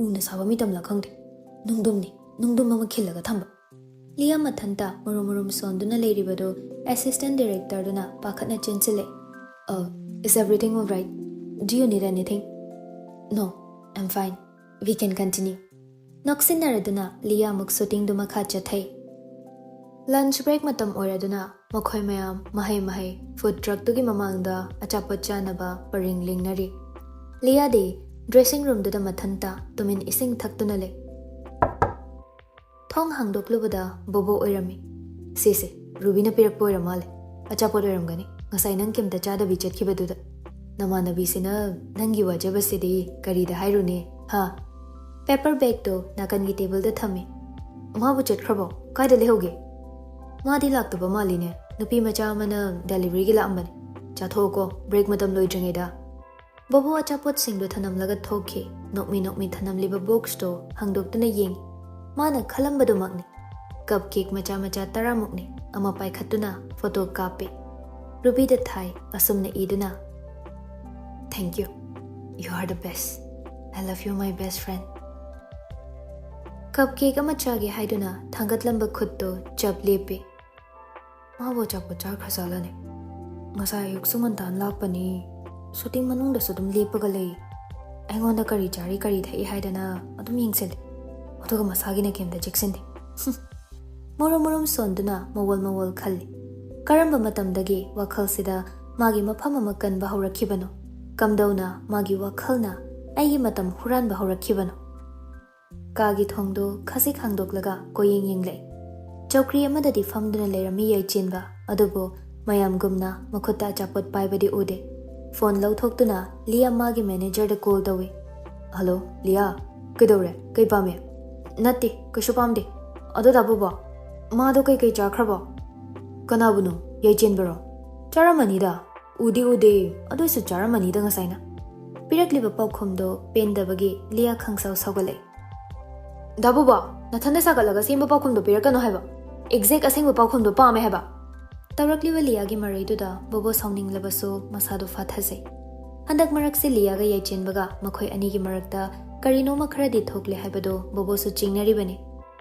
ꯎꯅ ꯁꯥꯕ ꯃꯤꯇꯝꯂ ꯈꯪꯗꯦ꯫ ꯅꯨꯡꯗꯨꯝꯅꯤ, ꯅꯨꯡꯗꯨꯝ ꯑꯃ ꯈꯤꯜꯂꯒ ꯊꯝꯕ꯫" ꯂꯤꯌꯥ ꯃꯊꯟꯇ ꯃꯨꯔꯨꯝ ꯃꯨꯔꯨꯝ ꯁꯣꯟꯗꯨꯅ ꯂꯩꯔꯤꯕꯗꯨ assistant ꯗꯥꯏꯔꯦꯛꯇꯔꯗꯨꯅ ꯄꯥꯈꯠꯅ ꯆꯦꯟꯁꯤꯜꯂꯛꯏ꯫ "Uh, is everything all right? Do you need anything?" "No, I'm fine. We can continue." ꯅꯣꯛꯁꯤꯟꯅꯔꯗꯨꯅ Lia ꯑꯃꯨꯛ ꯁꯨꯇꯤꯡꯗꯨ ꯃꯈꯥ ꯆꯠꯊꯩ꯫ ꯂꯟꯆ ꯕ꯭ꯔꯦꯛ ꯃꯇꯝ ꯑꯣꯏꯔꯗꯨꯅ ꯃꯈꯣꯏ ꯃꯌꯥꯝ ꯃꯍꯩ ꯃꯍꯩ ꯐꯨꯗ ꯇ꯭ꯔꯛꯇꯨꯒꯤ ꯃꯃꯥꯡꯗ ꯑꯆꯥꯄꯣꯠ ꯆꯥꯅꯕ ꯄꯔꯦꯡ ꯂꯦꯡꯅꯔꯤ꯫ ꯂꯤꯌꯥꯗꯤ ꯗ꯭ꯔꯦꯁꯤꯡ ꯔꯨꯝꯗꯨꯗ ꯃꯊꯟꯇ ꯇꯨꯃꯤꯟ ꯏꯁꯤꯡ ꯊꯛꯇꯨꯅ ꯂꯩ꯫ ꯊꯣꯡ ꯍꯥꯡꯗꯣꯛꯂꯨꯕꯗ ꯕꯣꯕꯣ ꯑꯣꯏꯔꯝꯃꯤ꯫ "ꯁꯤꯁꯦ, ꯔꯨꯕꯤꯅ ꯄꯤꯔꯛꯄ ꯑꯣꯏꯔ ꯃꯥꯜꯂꯦ꯫ ꯑꯆꯥꯄꯣꯠ ꯑꯣꯏꯔꯝꯒꯅꯤ꯫ ꯉꯁꯥꯏ ꯅꯪ ꯀꯩꯝꯇ ꯆꯥꯗꯕꯤ ꯆꯠꯈꯤꯕꯗꯨꯗ꯫ ꯅꯃꯥꯟꯅꯕꯤꯁꯤꯅ ꯅꯪꯒꯤ ꯋꯥꯖꯕꯁꯤꯗꯤ ꯀꯔꯤꯗ ꯍꯥꯏꯔꯨꯅꯤ, ꯍꯥ?" ꯄꯦꯄꯔ ꯕꯦꯒꯇꯣ ꯅꯥꯀꯟꯒꯤ ꯇꯦꯕꯜꯗ ꯊꯝꯃꯤ꯫ ꯃꯥꯕꯨ ꯆꯠꯈ꯭ꯔꯕꯣ? ꯀꯥꯏꯗ ꯂꯩꯍꯧꯒꯦ? ꯃꯥꯗꯤ ꯂꯥꯛꯇꯕ ꯃꯥꯜꯂꯤꯅꯦ꯫ ꯅꯨꯄꯤ ꯃꯆꯥ ꯑꯃꯅ ꯗꯦꯂꯤꯚꯔꯤꯒꯤ ꯂꯥꯛꯑꯝꯕꯅꯦ꯫ ꯆꯥꯊꯣꯛꯑꯣꯀꯣ, ꯕ꯭ꯔꯦꯛ ꯃꯇꯝ ꯂꯣꯏꯗ꯭ꯔꯤꯉꯩꯗ꯫ ꯕꯣꯕꯣ ꯑꯆꯥꯄꯣꯠꯁꯤꯡꯗꯨ ꯊꯅꯝꯂꯒ ꯊꯣꯛꯈꯤ꯫ ꯅꯣꯛꯃꯤ ꯅꯣꯛꯃꯤ ꯊꯅꯝꯂꯤꯕ ꯕꯣꯛꯁꯇꯨ ꯍꯥꯡꯗꯣꯛꯇꯨꯅ ꯌꯦꯡꯉꯤ꯫ ꯃꯥꯅ ꯈꯜꯂꯝꯕꯗꯨꯃꯛꯅꯤ꯫ ꯀꯞ ꯀꯦꯛ ꯃꯆꯥ ꯃꯆꯥ ꯇꯔꯥꯃꯨꯛꯅꯤ꯫ ꯑꯃ ꯄꯥꯏꯈꯠꯇꯨꯅ ꯐꯣꯇꯣ ꯀꯥꯞꯄꯤ꯫ ꯔꯨꯕꯤꯗ ꯊꯥꯏ, ꯑꯁꯨꯝꯅ ꯏꯗꯨꯅ, "Thank you. You are the best. I love you, my best friend." Cup cake ꯑꯃ ꯆꯥꯒꯦ ꯍꯥꯏꯗꯨꯅ ꯊꯥꯡꯒꯠꯂꯝꯕ ꯈꯨꯠꯇꯨ ꯆꯞ ꯂꯦꯞꯄꯤ꯫ ꯃꯥꯕꯨ ꯑꯆꯥꯄꯣꯠ ꯆꯥꯈ꯭ꯔꯖꯥꯠꯂꯅꯦ? ꯉꯁꯥꯏ ꯑꯌꯨꯛꯁꯨ ꯉꯟꯇꯥꯅ ꯂꯥꯛꯄꯅꯤ꯫ ꯁꯨꯇꯤꯡ ꯃꯅꯨꯡꯗꯁꯨ ꯑꯗꯨꯝ ꯂꯦꯞꯄꯒ ꯂꯩ꯫ ꯑꯩꯉꯣꯟꯗ ꯀꯔꯤ ꯆꯥꯔꯤ ꯀꯔꯤ ꯊꯛꯏ ꯍꯥꯏꯗꯅ ꯑꯗꯨꯝ ꯌꯦꯡꯁꯤꯜꯂꯤ꯫ ꯑꯗꯨꯒ ꯃꯁꯥꯒꯤꯅ ꯀꯩꯝꯇ ꯆꯦꯛꯁꯤꯟꯗꯦ꯫ ꯍꯨꯝ꯫ ꯃꯨꯔꯨꯝ ꯃꯨꯔꯨꯝ ꯁꯣꯟꯗꯨꯅ ꯃꯋꯣꯜ ꯃꯋꯣꯜ ꯈꯜꯂꯤ꯫ ꯀꯔꯝꯕ ꯃꯇꯝꯗꯒꯤ ꯋꯥꯈꯜꯁꯤꯗ ꯃꯥꯒꯤ ꯃꯐꯝ ꯑꯃ ꯀꯟꯕ ꯍꯧꯔꯛꯈꯤꯕꯅꯣ? ꯀꯝꯗꯧꯅ ꯃꯥꯒꯤ ꯋꯥꯈꯜꯅ ꯑꯩꯒꯤ ꯃꯇꯝ ꯍꯨꯔꯥꯟꯕ ꯍꯧꯔꯛꯈꯤꯕꯅꯣ? ꯀꯥꯒꯤ ꯊꯣꯡꯗꯨ ꯈꯖꯤꯛ ꯍꯥꯡꯗꯣꯛꯂꯒ ꯀꯣꯏꯌꯦꯡ ꯌꯦꯡꯂꯛꯏ꯫ ꯆꯧꯀ꯭ꯔꯤ ꯑꯃꯗꯗꯤ ꯐꯝꯗꯨꯅ ꯂꯩꯔꯝꯃꯤ ꯌꯥꯏꯆꯦꯟꯕ, ꯑꯗꯨꯕꯨ ꯃꯌꯥꯝꯒꯨꯝꯅ ꯃꯈꯨꯠꯇ ꯑꯆꯥꯄꯣꯠ ꯄꯥꯏꯕꯗꯤ ꯎꯗꯦ꯫ ꯐꯣꯟ ꯂꯧꯊꯣꯛꯇꯨꯅ ꯂꯤꯌꯥ ꯃꯥꯒꯤ ꯃꯦꯅꯦꯖꯔꯗ ꯀꯣꯜ ꯇꯧꯏ꯫ "ꯍꯜꯂꯣ, ꯂꯤꯌꯥ, ꯀꯩꯗꯧꯔꯦ? ꯀꯩ ꯄꯥꯝꯃꯦ?" "ꯅꯠꯇꯦ, ꯀꯩꯁꯨ ꯄꯥꯝꯗꯦ꯫ ꯑꯗꯣ ꯗꯥ ꯕꯣꯕꯣ, ꯃꯥꯗꯣ ꯀꯩꯀꯩ ꯆꯥꯈ꯭ꯔꯕꯣ?" "ꯀꯅꯥꯕꯨꯅꯣ? ꯌꯥꯏꯆꯦꯟꯕꯔꯣ? ꯆꯥꯔꯝꯃꯅꯤꯗ꯫ ꯎꯗꯤ ꯎꯗꯦ, ꯑꯗꯨꯏꯁꯨ ꯆꯥꯔꯝꯃꯅꯤꯗ ꯉꯁꯥꯏꯅ꯫" ꯄꯤꯔꯛꯂꯤꯕ ꯄꯥꯎꯈꯨꯝꯗꯣ ꯄꯦꯟꯗꯕꯒꯤ ꯂꯤꯌꯥ ꯈꯪꯁꯥꯎ ꯁꯥꯎꯒꯠꯂꯛꯏ꯫ "ꯗꯥ ꯕꯣꯕꯣ, ꯅꯊꯟꯗ ꯁꯥꯒꯠꯂꯒ ꯁꯦꯝꯕ ꯄꯥꯎꯈꯨꯝꯗꯣ ꯄꯤꯔꯛꯀꯅꯣ ꯍꯥꯏꯕ꯫ ꯑꯦꯛꯖꯦꯛ ꯑꯁꯦꯡꯕ ꯄꯥꯎꯈꯨꯝꯗꯣ ꯄꯥꯝꯃꯦ ꯍꯥꯏꯕ꯫" ꯇꯧꯔꯛꯂꯤꯕ ꯂꯤꯌꯥꯒꯤ ꯃꯔꯩꯗꯨꯗ ꯕꯣꯕꯣ ꯁꯥꯎꯅꯤꯡꯂꯕꯁꯨ ꯃꯁꯥꯗꯨ ꯐꯥꯊꯖꯩ꯫ ꯍꯟꯗꯛ ꯃꯔꯛꯁꯤ ꯂꯤꯌꯥꯒ ꯌꯥꯏꯆꯦꯟꯕꯒ ꯃꯈꯣꯏ ꯑꯅꯤꯒꯤ ꯃꯔꯛꯇ ꯀꯔꯤꯅꯣꯃ ꯈꯔꯗꯤ ꯊꯣꯛꯂꯦ ꯍꯥꯏꯕꯗꯨ ꯕꯣꯕꯣꯁꯨ ꯆꯤꯡꯅꯔꯤꯕꯅꯤ꯫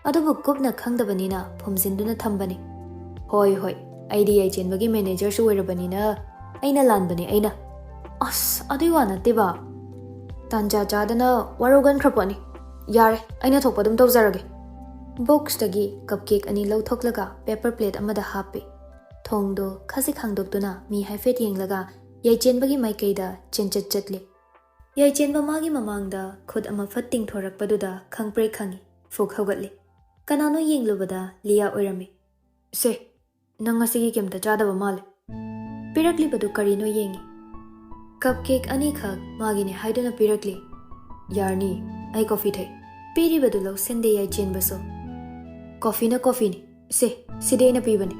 ꯑꯗꯨꯕꯨ ꯀꯨꯞꯅ ꯈꯪꯗꯕꯅꯤꯅ ꯐꯨꯝꯖꯤꯟꯗꯨꯅ ꯊꯝꯕꯅꯤ꯫ "ꯍꯣꯏ, ꯍꯣꯏ, ꯑꯩꯗꯤ ꯌꯥꯏꯆꯦꯟꯕꯒꯤ ꯃꯦꯅꯦꯖꯔꯁꯨ ꯑꯣꯏꯔꯕꯅꯤꯅ ꯑꯩꯅ ꯂꯥꯟꯕꯅꯤ, ꯑꯩꯅ꯫" "ꯑꯁ, ꯑꯗꯨꯏ ꯋꯥ ꯅꯠꯇꯦꯕ꯫ ꯇꯥꯟꯖꯥ ꯆꯥꯗꯅ ꯋꯥꯔꯧꯒꯟꯈ꯭ꯔ ꯄꯣꯠꯅꯤ꯫ ꯌꯥꯔꯦ, ꯑꯩꯅ ꯊꯣꯛꯄ ꯑꯗꯨꯝ ꯇꯧꯖꯔꯒꯦ꯫" ꯕꯣꯛꯁꯇꯒꯤ ꯀꯞ ꯀꯦꯛ ꯑꯅꯤ ꯂꯧꯊꯣꯛꯂꯒ ꯄꯦꯄꯔ ꯄ꯭ꯂꯦꯠ ꯑꯃꯗ ꯍꯥꯞꯄꯤ꯫ ꯊꯣꯡꯗꯣ ꯈꯖꯤꯛ ꯍꯥꯡꯗꯣꯛꯇꯨꯅ ꯃꯤ ꯍꯥꯏꯐꯦꯠ ꯌꯦꯡꯂꯒ ꯌꯥꯏꯆꯦꯟꯕꯒꯤ ꯃꯥꯏꯀꯩꯗ ꯆꯦꯟꯆꯠ ꯆꯠꯂꯤ꯫ ꯌꯥꯏꯆꯦꯟꯕ ꯃꯥꯒꯤ ꯃꯃꯥꯡꯗ ꯈꯨꯠ ꯑꯃ ꯐꯠ ꯇꯤꯡꯊꯣꯔꯛꯄꯗꯨꯗ ꯈꯪꯄ꯭ꯔꯦꯛ ꯈꯪꯉꯤ꯫ ꯐꯨꯛ ꯍꯧꯒꯠꯂꯤ꯫ ꯀꯅꯥꯅꯣ ꯌꯦꯡꯂꯨꯕꯗ ꯂꯤꯌꯥ ꯑꯣꯏꯔꯝꯃꯤ꯫ "ꯁꯦ, ꯅꯪ ꯉꯁꯤꯒꯤ ꯀꯩꯝꯇ ꯆꯥꯗꯕ ꯃꯥꯜꯂꯦ꯫" ꯄꯤꯔꯛꯂꯤꯕꯗꯨ ꯀꯔꯤꯅꯣ ꯌꯦꯡꯉꯤ꯫ ꯀꯞ ꯀꯦꯛ ꯑꯅꯤꯈꯛ ꯃꯥꯒꯤꯅꯦ ꯍꯥꯏꯗꯨꯅ ꯄꯤꯔꯛꯂꯤ꯫ "ꯌꯥꯔꯅꯤ, ꯑꯩ ꯀꯣꯐꯤ ꯊꯛꯏ꯫" ꯄꯤꯔꯤꯕꯗꯨ ꯂꯧꯁꯤꯟꯗꯦ ꯌꯥꯏꯆꯦꯟꯕꯁꯨ꯫ "ꯀꯣꯐꯤꯅ ꯀꯣꯐꯤꯅꯤ꯫ ꯁꯦ, ꯁꯤꯗꯤ ꯑꯩꯅ ꯄꯤꯕꯅꯤ꯫"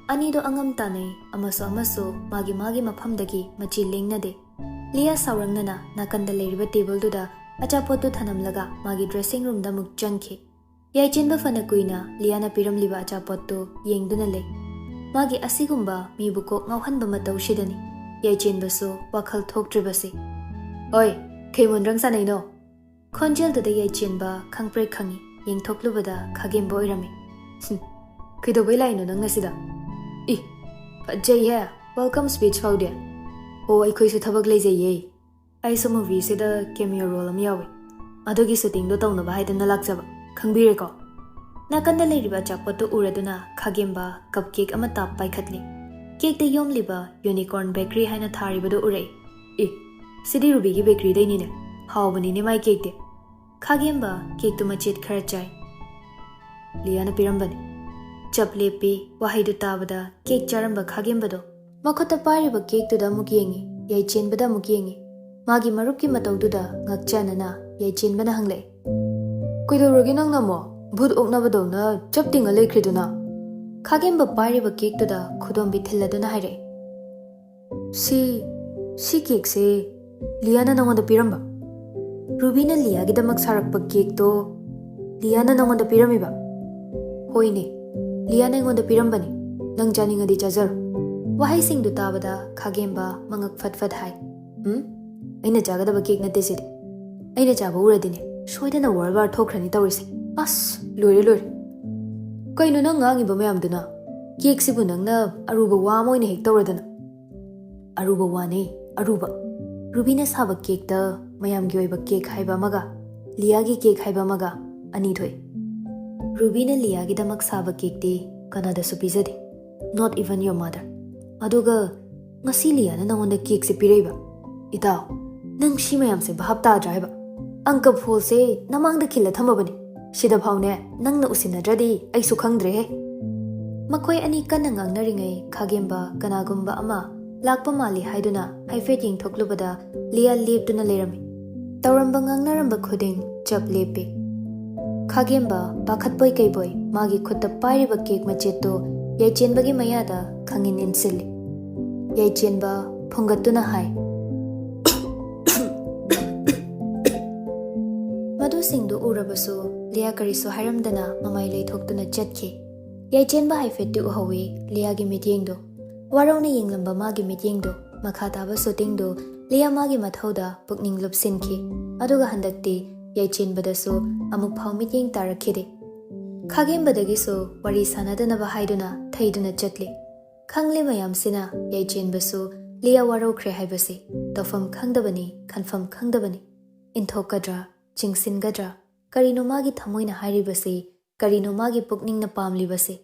ꯑꯅꯤꯗꯣ ꯑꯉꯝ ꯇꯥꯟꯅꯩ, ꯑꯃꯁꯨ ꯑꯃꯁꯨ ꯃꯥꯒꯤ ꯃꯥꯒꯤ ꯃꯐꯝꯗꯒꯤ ꯃꯆꯤ ꯂꯦꯡꯅꯗꯦ꯫ ꯂꯤꯌꯥ ꯁꯥꯎꯔꯪꯅꯅ ꯅꯥꯀꯟꯗ ꯂꯩꯔꯤꯕ ꯇꯦꯕꯜꯗꯨꯗ ꯑꯆꯥꯄꯣꯠꯇꯨ ꯊꯅꯝꯂꯒ ꯃꯥꯒꯤ dressing roomꯗ ꯑꯃꯨꯛ ꯆꯪꯈꯤ꯫ ꯌꯥꯏꯆꯦꯟꯕ ꯐꯅ ꯀꯨꯏꯅ ꯂꯤꯌꯥꯅ ꯄꯤꯔꯝꯂꯤꯕ ꯑꯆꯥꯄꯣꯠꯇꯨ ꯌꯦꯡꯗꯨꯅ ꯂꯩ꯫ ꯃꯥꯒꯤ ꯑꯁꯤꯒꯨꯝꯕ ꯃꯤꯕꯨ ꯀꯣꯛ ꯉꯥꯎꯍꯟꯕ ꯃꯇꯧꯁꯤꯗꯅꯤ ꯌꯥꯏꯆꯦꯟꯕꯁꯨ ꯋꯥꯈꯜ ꯊꯣꯛꯇ꯭ꯔꯤꯕꯁꯤ꯫ "ꯑꯣꯏ, ꯀꯩ ꯃꯣꯟꯗ꯭ꯔꯪ ꯁꯥꯟꯅꯩꯅꯣ?" ꯈꯣꯟꯖꯦꯜꯗꯨꯗ ꯌꯥꯏꯆꯦꯟꯕ ꯈꯪꯄ꯭ꯔꯦꯛ ꯈꯪꯉꯤ꯫ ꯌꯦꯡꯊꯣꯛꯂꯨꯕꯗ ꯈꯥꯒꯦꯝꯕ ꯑꯣꯏꯔꯝꯃꯤ꯫ "ꯍꯨꯝ, ꯀꯩꯗꯧꯕꯩ ꯂꯥꯛꯏꯅꯣ ꯅꯪꯅ ꯁꯤꯗ?" "ꯏ, ꯐꯖꯩꯍꯦ, welcome speech ꯐꯥꯎꯗꯤ꯫" "ꯑꯣ, ꯑꯩꯈꯣꯏꯁꯨ ꯊꯕꯛ ꯂꯩꯖꯩꯌꯦ꯫ ꯑꯩꯁꯨ movieꯁꯤꯗ cameo role ꯑꯃ ꯌꯥꯎꯋꯤ꯫ ꯑꯗꯨꯒꯤ shootingꯗꯣ ꯇꯧꯅꯕ ꯍꯥꯏꯗꯅ ꯂꯥꯛꯆꯕ꯫ ꯈꯪꯕꯤꯔꯦꯀꯣ?" ꯅꯥꯀꯟꯗ ꯂꯩꯔꯤꯕ ꯑꯆꯥꯄꯣꯠꯇꯨ ꯎꯔꯗꯨꯅ ꯈꯥꯒꯦꯝꯕ cupcake ꯑꯃ ꯇꯥꯞ ꯄꯥꯏꯈꯠꯂꯤ꯫ Cakeꯇ ꯌꯣꯝꯂꯤꯕ Unicorn Bakery ꯍꯥꯏꯅ ꯊꯥꯔꯤꯕꯗꯨ ꯎꯔꯛꯏ꯫ "ꯑꯦ, ꯁꯤꯗꯤ ꯔꯨꯕꯤꯒꯤ bakeryꯗꯩꯅꯤꯅꯦ꯫ ꯍꯥꯎꯕꯅꯤꯅꯦ ꯃꯥꯏ cakeꯇꯤ꯫" ꯈꯥꯒꯦꯝꯕ cakeꯇꯨ ꯃꯆꯦꯠ ꯈꯔ ꯆꯥꯏ꯫ "ꯂꯤꯌꯥꯅ ꯄꯤꯔꯝꯕꯅꯤ꯫" ꯆꯞ ꯂꯦꯞꯄꯤ꯫ ꯋꯥꯍꯩꯗꯨ ꯇꯥꯕꯗ cake ꯆꯥꯔꯝꯕ ꯈꯥꯒꯦꯝꯕꯗꯣ ꯃꯈꯨꯠꯇ ꯄꯥꯏꯔꯤꯕ cakeꯇꯨꯗ ꯑꯃꯨꯛ ꯌꯦꯡꯉꯤ, ꯌꯥꯏꯆꯦꯟꯕꯗ ꯑꯃꯨꯛ ꯌꯦꯡꯉꯤ꯫ ꯃꯥꯒꯤ ꯃꯔꯨꯞꯀꯤ ꯃꯇꯧꯗꯨꯗ ꯉꯛꯆꯅꯅ ꯌꯥꯏꯆꯦꯟꯕꯅ ꯍꯪꯂꯛꯏ꯫ "ꯀꯩꯗꯧꯔꯒꯦ ꯅꯪꯅ ꯑꯃꯨꯛ? ꯚꯨꯠ ꯑꯣꯛꯅꯕꯗꯧꯅ ꯆꯞ ꯇꯤꯡꯉ ꯂꯩꯈ꯭ꯔꯤꯗꯨꯅ?" ꯈꯥꯒꯦꯝꯕ ꯄꯥꯏꯔꯤꯕ cakeꯇꯨꯗ ꯈꯨꯗꯣꯝꯕꯤ ꯊꯤꯜꯂꯗꯨꯅ ꯍꯥꯏꯔꯛꯏ꯫ "ꯁꯤ, ꯁꯤ cakeꯁꯦ ꯂꯤꯌꯥꯅ ꯅꯉꯣꯟꯗ ꯄꯤꯔꯝꯕ? ꯔꯨꯕꯤꯅ ꯂꯤꯌꯥꯒꯤꯗꯃꯛ ꯁꯥꯔꯛꯄ cakeꯇꯣ ꯂꯤꯌꯥꯅ ꯅꯉꯣꯟꯗ ꯄꯤꯔꯝꯃꯤꯕ?" "ꯍꯣꯏꯅꯦ, ꯂꯤꯌꯥꯅ ꯑꯩꯉꯣꯟꯗ ꯄꯤꯔꯝꯕꯅꯤ꯫ ꯅꯪ ꯆꯥꯅꯤꯡꯉꯗꯤ ꯆꯥꯖꯔꯣ꯫" ꯋꯥꯍꯩꯁꯤꯡꯗꯨ ꯇꯥꯕꯗ ꯈꯥꯒꯦꯝꯕ ꯃꯉꯛ ꯐꯠ ꯐꯠ ꯍꯥꯏ꯫ "ꯎꯝ? ꯑꯩꯅ ꯆꯥꯒꯗꯕ cake ꯅꯠꯇꯦ ꯁꯤꯗꯤ꯫ ꯑꯩꯅ ꯆꯥꯕ ꯎꯔꯗꯤꯅꯦ, ꯁꯣꯏꯗꯅ world war ꯊꯣꯛꯈ꯭ꯔꯅꯤ ꯇꯧꯔꯤꯁꯦ꯫ ꯑꯁ, ꯂꯣꯏꯔꯦ, ꯂꯣꯏꯔꯦ꯫ ꯀꯩꯅꯣ ꯅꯪ ꯉꯥꯡꯉꯤꯕ ꯃꯌꯥꯝꯗꯨꯅ? Cakeꯁꯤꯕꯨ ꯅꯪꯅ ꯑꯔꯨꯕ ꯋꯥ ꯑꯃ ꯑꯣꯏꯅ ꯍꯦꯛ ꯇꯧꯔꯗꯅ?" "ꯑꯔꯨꯕ ꯋꯥꯅꯦ, ꯑꯔꯨꯕ꯫ ꯔꯨꯕꯤꯅ ꯁꯥꯕ cakeꯇ ꯃꯌꯥꯝꯒꯤ ꯑꯣꯏꯕ cake ꯍꯥꯏꯕ ꯑꯃꯒ ꯂꯤꯌꯥꯒꯤ cake ꯍꯥꯏꯕ ꯑꯃꯒ ꯑꯅꯤ ꯊꯣꯛꯏ꯫ ꯔꯨꯕꯤꯅ ꯂꯤꯌꯥꯒꯤꯗꯃꯛ ꯁꯥꯕ cakeꯇꯤ ꯀꯅꯥꯗꯁꯨ ꯄꯤꯖꯗꯦ, not even your mother꯫ ꯑꯗꯨꯒ ꯉꯁꯤ ꯂꯤꯌꯥꯅ ꯅꯉꯣꯟꯗ cakeꯁꯦ ꯄꯤꯔꯛꯏꯕ꯫ ꯏꯇꯥꯎ, ꯅꯪ ꯁꯤ ꯃꯌꯥꯝꯁꯦ ꯚꯥꯞ ꯇꯥꯗ꯭ꯔꯥ ꯍꯥꯏꯕ? ꯑꯪꯀ ꯐꯣꯜꯁꯦ ꯅꯃꯥꯡꯗ ꯈꯤꯜꯂ ꯊꯝꯃꯕꯅꯤ꯫ ꯁꯤꯗꯐꯥꯎꯅꯦ ꯅꯪꯅ ꯎꯁꯤꯟꯅꯗ꯭ꯔꯗꯤ ꯑꯩꯁꯨ ꯈꯪꯗ꯭ꯔꯦꯍꯦ꯫" ꯃꯈꯣꯏ ꯑꯅꯤ ꯀꯟꯅ ꯉꯥꯡꯅꯔꯤꯉꯩ ꯈꯥꯒꯦꯝꯕ ꯀꯅꯥꯒꯨꯝꯕ ꯑꯃ ꯂꯥꯛꯄ ꯃꯥꯜꯂꯤ ꯍꯥꯏꯗꯨꯅ ꯍꯥꯏꯐꯦꯠ ꯌꯦꯡꯊꯣꯛꯂꯨꯕꯗ ꯂꯤꯌꯥ ꯂꯦꯞꯇꯨꯅ ꯂꯩꯔꯝꯃꯤ꯫ ꯇꯧꯔꯝꯕ ꯉꯥꯡꯅꯔꯝꯕ ꯈꯨꯗꯤꯡ ꯆꯞ ꯂꯦꯞꯄꯤ꯫ ꯈꯥꯒꯦꯝꯕ ꯄꯥꯈꯠꯄꯣꯏ ꯀꯩꯕꯣꯏ ꯃꯥꯒꯤ ꯈꯨꯠꯇ ꯄꯥꯏꯔꯤꯕ ꯀꯦꯛ ꯃꯆꯦꯠꯇꯨ ꯌꯥꯏꯆꯦꯟꯕꯒꯤ ꯃꯌꯥꯗ ꯈꯪꯏꯟ ꯏꯟꯁꯤꯜꯂꯤ꯫ ꯌꯥꯏꯆꯦꯟꯕ ꯐꯨꯡꯒꯠꯇꯨꯅ ꯍꯥꯏ, ꯃꯗꯨꯁꯤꯡꯗꯨ ꯎꯔꯕꯁꯨ ꯂꯤꯌꯥ ꯀꯔꯤꯁꯨ ꯍꯥꯏꯔꯝꯗꯅ ꯃꯃꯥꯏ ꯂꯩꯊꯣꯛꯇꯨꯅ ꯆꯠꯈꯤ꯫ ꯌꯥꯏꯆꯦꯟꯕ ꯍꯥꯏꯐꯦꯠꯇꯤ ꯎꯍꯧꯏ ꯂꯤꯌꯥꯒꯤ ꯃꯤꯠꯌꯦꯡꯗꯨ꯫ ꯋꯥꯔꯧꯅ ꯌꯦꯡꯂꯝꯕ ꯃꯥꯒꯤ ꯃꯤꯠꯌꯦꯡꯗꯨ ꯃꯈꯥ ꯇꯥꯕ ꯁꯨꯇꯤꯡꯗꯨ ꯂꯤꯌꯥ ꯃꯥꯒꯤ ꯃꯊꯧꯗ ꯄꯨꯛꯅꯤꯡ ꯂꯨꯞꯁꯤꯟꯈꯤ꯫ ꯑꯗꯨꯒ ꯍꯟꯗꯛꯇꯤ ꯌꯥꯏꯆꯦꯟꯕꯗꯁꯨ ꯑꯃꯨꯛ ꯐꯥꯎ ꯃꯤꯠꯌꯦꯡ ꯇꯥꯔꯛꯈꯤꯗꯦ꯫ ꯈꯥꯒꯦꯝꯕꯗꯒꯤꯁꯨ ꯋꯥꯔꯤ ꯁꯥꯟꯅꯗꯅꯕ ꯍꯥꯏꯗꯨꯅ ꯊꯩꯗꯨꯅ ꯆꯠꯂꯤ꯫ ꯈꯪꯂꯤ ꯃꯌꯥꯝꯁꯤꯅ ꯌꯥꯏꯆꯦꯟꯕꯁꯨ ꯂꯤꯌꯥ ꯋꯥꯔꯧꯈ꯭ꯔꯦ ꯍꯥꯏꯕꯁꯤ ꯇꯧꯐꯝ ꯈꯪꯗꯕꯅꯤ, ꯈꯟꯐꯝ ꯈꯪꯗꯕꯅꯤ꯫ ꯏꯟꯊꯣꯛꯀꯗ꯭ꯔꯥ, ꯆꯤꯡꯁꯤꯟꯒꯗ꯭ꯔꯥ? ꯀꯔꯤꯅꯣ ꯃꯥꯒꯤ ꯊꯃꯣꯏꯅ ꯍꯥꯏꯔꯤꯕꯁꯤ? ꯀꯔꯤꯅꯣ ꯃꯥꯒꯤ ꯄꯨꯛꯅꯤꯡꯅ ꯄꯥꯝꯂꯤꯕꯁꯤ?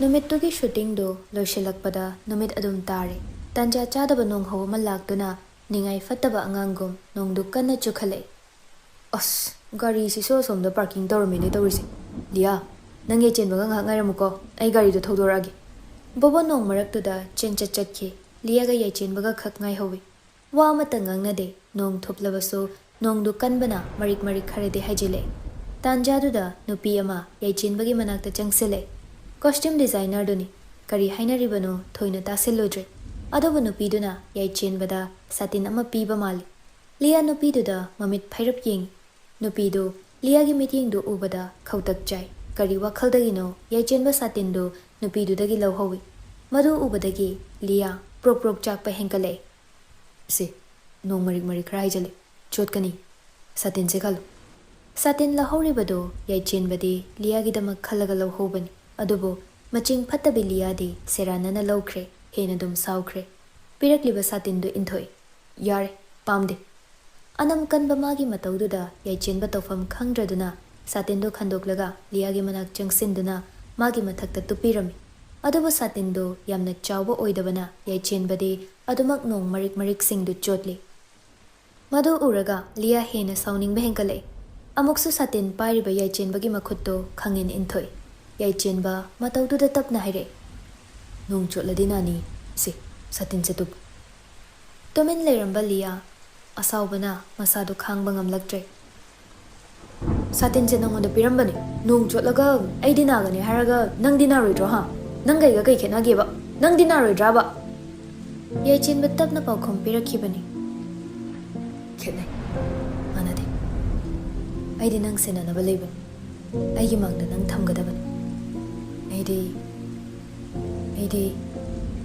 ꯅꯨꯃꯤꯠꯇꯨꯒꯤ ꯁꯨꯇꯤꯡꯗꯨ ꯂꯣꯏꯁꯤꯜꯂꯛꯄꯗ ꯅꯨꯃꯤꯠ ꯑꯗꯨꯝ ꯇꯥꯔꯦ꯫ ꯇꯥꯟꯖꯥ ꯆꯥꯗꯕ ꯅꯣꯡꯍꯧ ꯑꯃ ꯂꯥꯛꯇꯨꯅ ꯅꯤꯡꯉꯥꯏ ꯐꯠꯇꯕ ꯑꯉꯥꯡꯒꯨꯝ ꯅꯣꯡꯗꯨ ꯀꯟꯅ ꯆꯨꯈꯠꯂꯛꯏ꯫ ꯑꯁ, ꯒꯥꯔꯤꯁꯤꯁꯨ ꯑꯁꯣꯝꯗ ꯄꯥꯔꯀꯤꯡ ꯇꯧꯔꯝꯃꯤꯅꯦ ꯇꯧꯔꯤꯁꯦ꯫ ꯂꯤꯌꯥ, ꯅꯪ ꯌꯥꯏꯆꯦꯟꯕꯒ ꯉꯥꯏꯍꯥꯛ ꯉꯥꯏꯔꯝꯃꯨꯀꯣ, ꯑꯩ ꯒꯥꯔꯤꯗꯣ ꯊꯧꯗꯣꯔꯛꯑꯒꯦ꯫ ꯕꯣꯕꯣ ꯅꯣꯡ ꯃꯔꯛꯇꯨꯗ ꯆꯦꯟꯆꯠ ꯆꯠꯈꯤ꯫ ꯂꯤꯌꯥꯒ ꯌꯥꯏꯆꯦꯟꯕꯒ ꯈꯛ ꯉꯥꯏꯍꯧꯏ꯫ ꯋꯥ ꯑꯃꯠꯇ ꯉꯥꯡꯅꯗꯦ꯫ ꯅꯣꯡ ꯊꯨꯞꯂꯕꯁꯨ ꯅꯣꯡꯗꯨ ꯀꯟꯕꯅ ꯃꯔꯤꯛ ꯃꯔꯤꯛ ꯈꯔꯗꯤ ꯍꯩꯖꯤꯜꯂꯛꯏ꯫ ꯇꯥꯟꯖꯥꯗꯨꯗ ꯅꯨꯄꯤ ꯑꯃ ꯌꯥꯏꯆꯦꯟꯕꯒꯤ ꯃꯅꯥꯛꯇ ꯆꯪꯁꯤꯜꯂꯛꯏ꯫ ꯀꯣꯁꯇ꯭ꯌꯨꯝ ꯗꯤꯖꯥꯏꯅꯔꯗꯨꯅꯤ꯫ ꯀꯔꯤ ꯍꯥꯏꯅꯔꯤꯕꯅꯣ ꯊꯣꯏꯅ ꯇꯥꯁꯤꯜꯂꯨꯗ꯭ꯔꯦ꯫ ꯑꯗꯨꯕꯨ ꯅꯨꯄꯤꯗꯨꯅ ꯌꯥꯏꯆꯦꯟꯕꯗ ꯁꯥꯇꯤꯟ ꯑꯃ ꯄꯤꯕ ꯃꯥꯜꯂꯤ꯫ ꯂꯤꯌꯥ ꯅꯨꯄꯤꯗꯨꯗ ꯃꯃꯤꯠ ꯐꯩꯔꯞ ꯌꯦꯡꯏ꯫ ꯅꯨꯄꯤꯗꯨ ꯂꯤꯌꯥꯒꯤ ꯃꯤꯠꯌꯦꯡꯗꯨ ꯎꯕꯗ ꯈꯧꯇꯛ ꯆꯥꯏ꯫ ꯀꯔꯤ ꯋꯥꯈꯜꯗꯒꯤꯅꯣ ꯌꯥꯏꯆꯦꯟꯕ ꯁꯥꯇꯤꯟꯗꯨ ꯅꯨꯄꯤꯗꯨꯗꯒꯤ ꯂꯧꯍꯧꯏ꯫ ꯃꯗꯨ ꯎꯕꯗꯒꯤ ꯂꯤꯌꯥ ꯄ꯭ꯔꯣꯛ ꯄ꯭ꯔꯣꯛ ꯆꯥꯛꯄ ꯍꯦꯟꯒꯠꯂꯛꯏ꯫ ꯁꯦ, ꯅꯣꯡ ꯃꯔꯤꯛ ꯃꯔꯤꯛ ꯈꯔ ꯍꯩꯖꯤꯜꯂꯦ, ꯆꯣꯠꯀꯅꯤ꯫ ꯁꯥꯇꯤꯟꯁꯦ ꯈꯜꯂꯣ꯫ ꯁꯥꯇꯤꯟ ꯂꯧꯍꯧꯔꯤꯕꯗꯨ ꯌꯥꯏꯆꯦꯟꯕꯗꯤ ꯂꯤꯌꯥꯒꯤꯗꯃꯛ ꯈꯜꯂꯒ ꯂꯧꯍꯧꯕꯅꯤ꯫ ꯑꯗꯨꯕꯨ ꯃꯆꯤꯡ ꯐꯠꯇꯕꯤ ꯂꯤꯌꯥꯗꯤ ꯁꯦꯔꯥꯟꯅꯅ ꯂꯧꯈ꯭ꯔꯦ, ꯍꯦꯟꯅ ꯑꯗꯨꯝ ꯁꯥꯎꯈ꯭ꯔꯦ꯫ ꯄꯤꯔꯛꯂꯤꯕ ꯁꯥꯇꯤꯟꯗꯨ ꯏꯟꯊꯣꯛꯏ꯫ ꯌꯥꯔꯦ, ꯄꯥꯝꯗꯦ꯫ ꯑꯅꯝ ꯀꯟꯕ ꯃꯥꯒꯤ ꯃꯇꯧꯗꯨꯗ ꯌꯥꯏꯆꯦꯟꯕ ꯇꯧꯐꯝ ꯈꯪꯗ꯭ꯔꯗꯨꯅ ꯁꯥꯇꯤꯟꯗꯨ ꯈꯟꯗꯣꯛꯂꯒ ꯂꯤꯌꯥꯒꯤ ꯃꯅꯥꯛ ꯆꯪꯁꯤꯟꯗꯨꯅ ꯃꯥꯒꯤ ꯃꯊꯛꯇ ꯇꯨꯞꯄꯤꯔꯝꯃꯤ꯫ ꯑꯗꯨꯕꯨ ꯁꯥꯇꯤꯟꯗꯨ ꯌꯥꯝꯅ ꯆꯥꯎꯕ ꯑꯣꯏꯗꯕꯅ ꯌꯥꯏꯆꯦꯟꯕꯗꯤ ꯑꯗꯨꯃꯛ ꯅꯣꯡ ꯃꯔꯤꯛ ꯃꯔꯤꯛꯁꯤꯡꯗꯨ ꯆꯣꯠꯂꯤ꯫ ꯃꯗꯨ ꯎꯔꯒ ꯂꯤꯌꯥ ꯍꯦꯟꯅ ꯁꯥꯎꯅꯤꯡꯕ ꯍꯦꯟꯒꯠꯂꯛꯏ꯫ ꯑꯃꯨꯛꯁꯨ ꯁꯥꯇꯤꯟ ꯄꯥꯏꯔꯤꯕ ꯌꯥꯏꯆꯦꯟꯕꯒꯤ ꯃꯈꯨꯠꯇꯨ ꯈꯪꯏꯟ ꯏꯟꯊꯣꯛꯏ꯫ ꯌꯥꯏꯆꯦꯟꯕ ꯃꯇꯧꯗꯨꯗ ꯇꯞꯅ ꯍꯥꯏꯔꯛꯏ, "ꯅꯣꯡ ꯆꯣꯠꯂꯗꯤ ꯅꯥꯅꯤ꯫ ꯁꯦ, ꯁꯥꯇꯤꯟꯁꯦ ꯇꯨꯞꯄꯨ"꯫ ꯇꯨꯃꯤꯟ ꯂꯩꯔꯝꯕ ꯂꯤꯌꯥ ꯑꯁꯥꯎꯕꯅ ꯃꯁꯥꯗꯨ ꯈꯥꯡꯕ ꯉꯝꯂꯛꯇ꯭ꯔꯦ꯫ "ꯁꯥꯇꯤꯟꯁꯦ ꯅꯪꯉꯣꯟꯗ ꯄꯤꯔꯝꯕꯅꯦ꯫ ꯅꯣꯡ ꯆꯣꯠꯂꯒ ꯑꯩꯗꯤ ꯅꯥꯒꯅꯤ ꯍꯥꯏꯔꯒ ꯅꯪꯗꯤ ꯅꯥꯔꯣꯏꯗ꯭ꯔꯣ ꯍꯥ? ꯅꯪꯒ ꯑꯩꯒ ꯀꯩ ꯈꯦꯠꯅꯒꯦꯕ? ꯅꯪꯗꯤ ꯅꯥꯔꯣꯏꯗ꯭ꯔꯥꯕ?" ꯌꯥꯏꯆꯦꯟꯕ ꯇꯞꯅ ꯄꯥꯎꯈꯨꯝ ꯄꯤꯔꯛꯈꯤꯕꯅꯤ꯫ "ꯈꯦꯠꯅꯩ, ꯃꯥꯟꯅꯗꯦ꯫ ꯑꯩꯗꯤ ꯅꯪ ꯁꯦꯟꯅꯅꯕ ꯂꯩꯕꯅꯤ꯫ ꯑꯩꯒꯤ ꯃꯥꯡꯗ ꯅꯪ ꯊꯝꯒꯗꯕꯅꯤ꯫ ꯑꯩꯗꯤ, ꯑꯩꯗꯤ"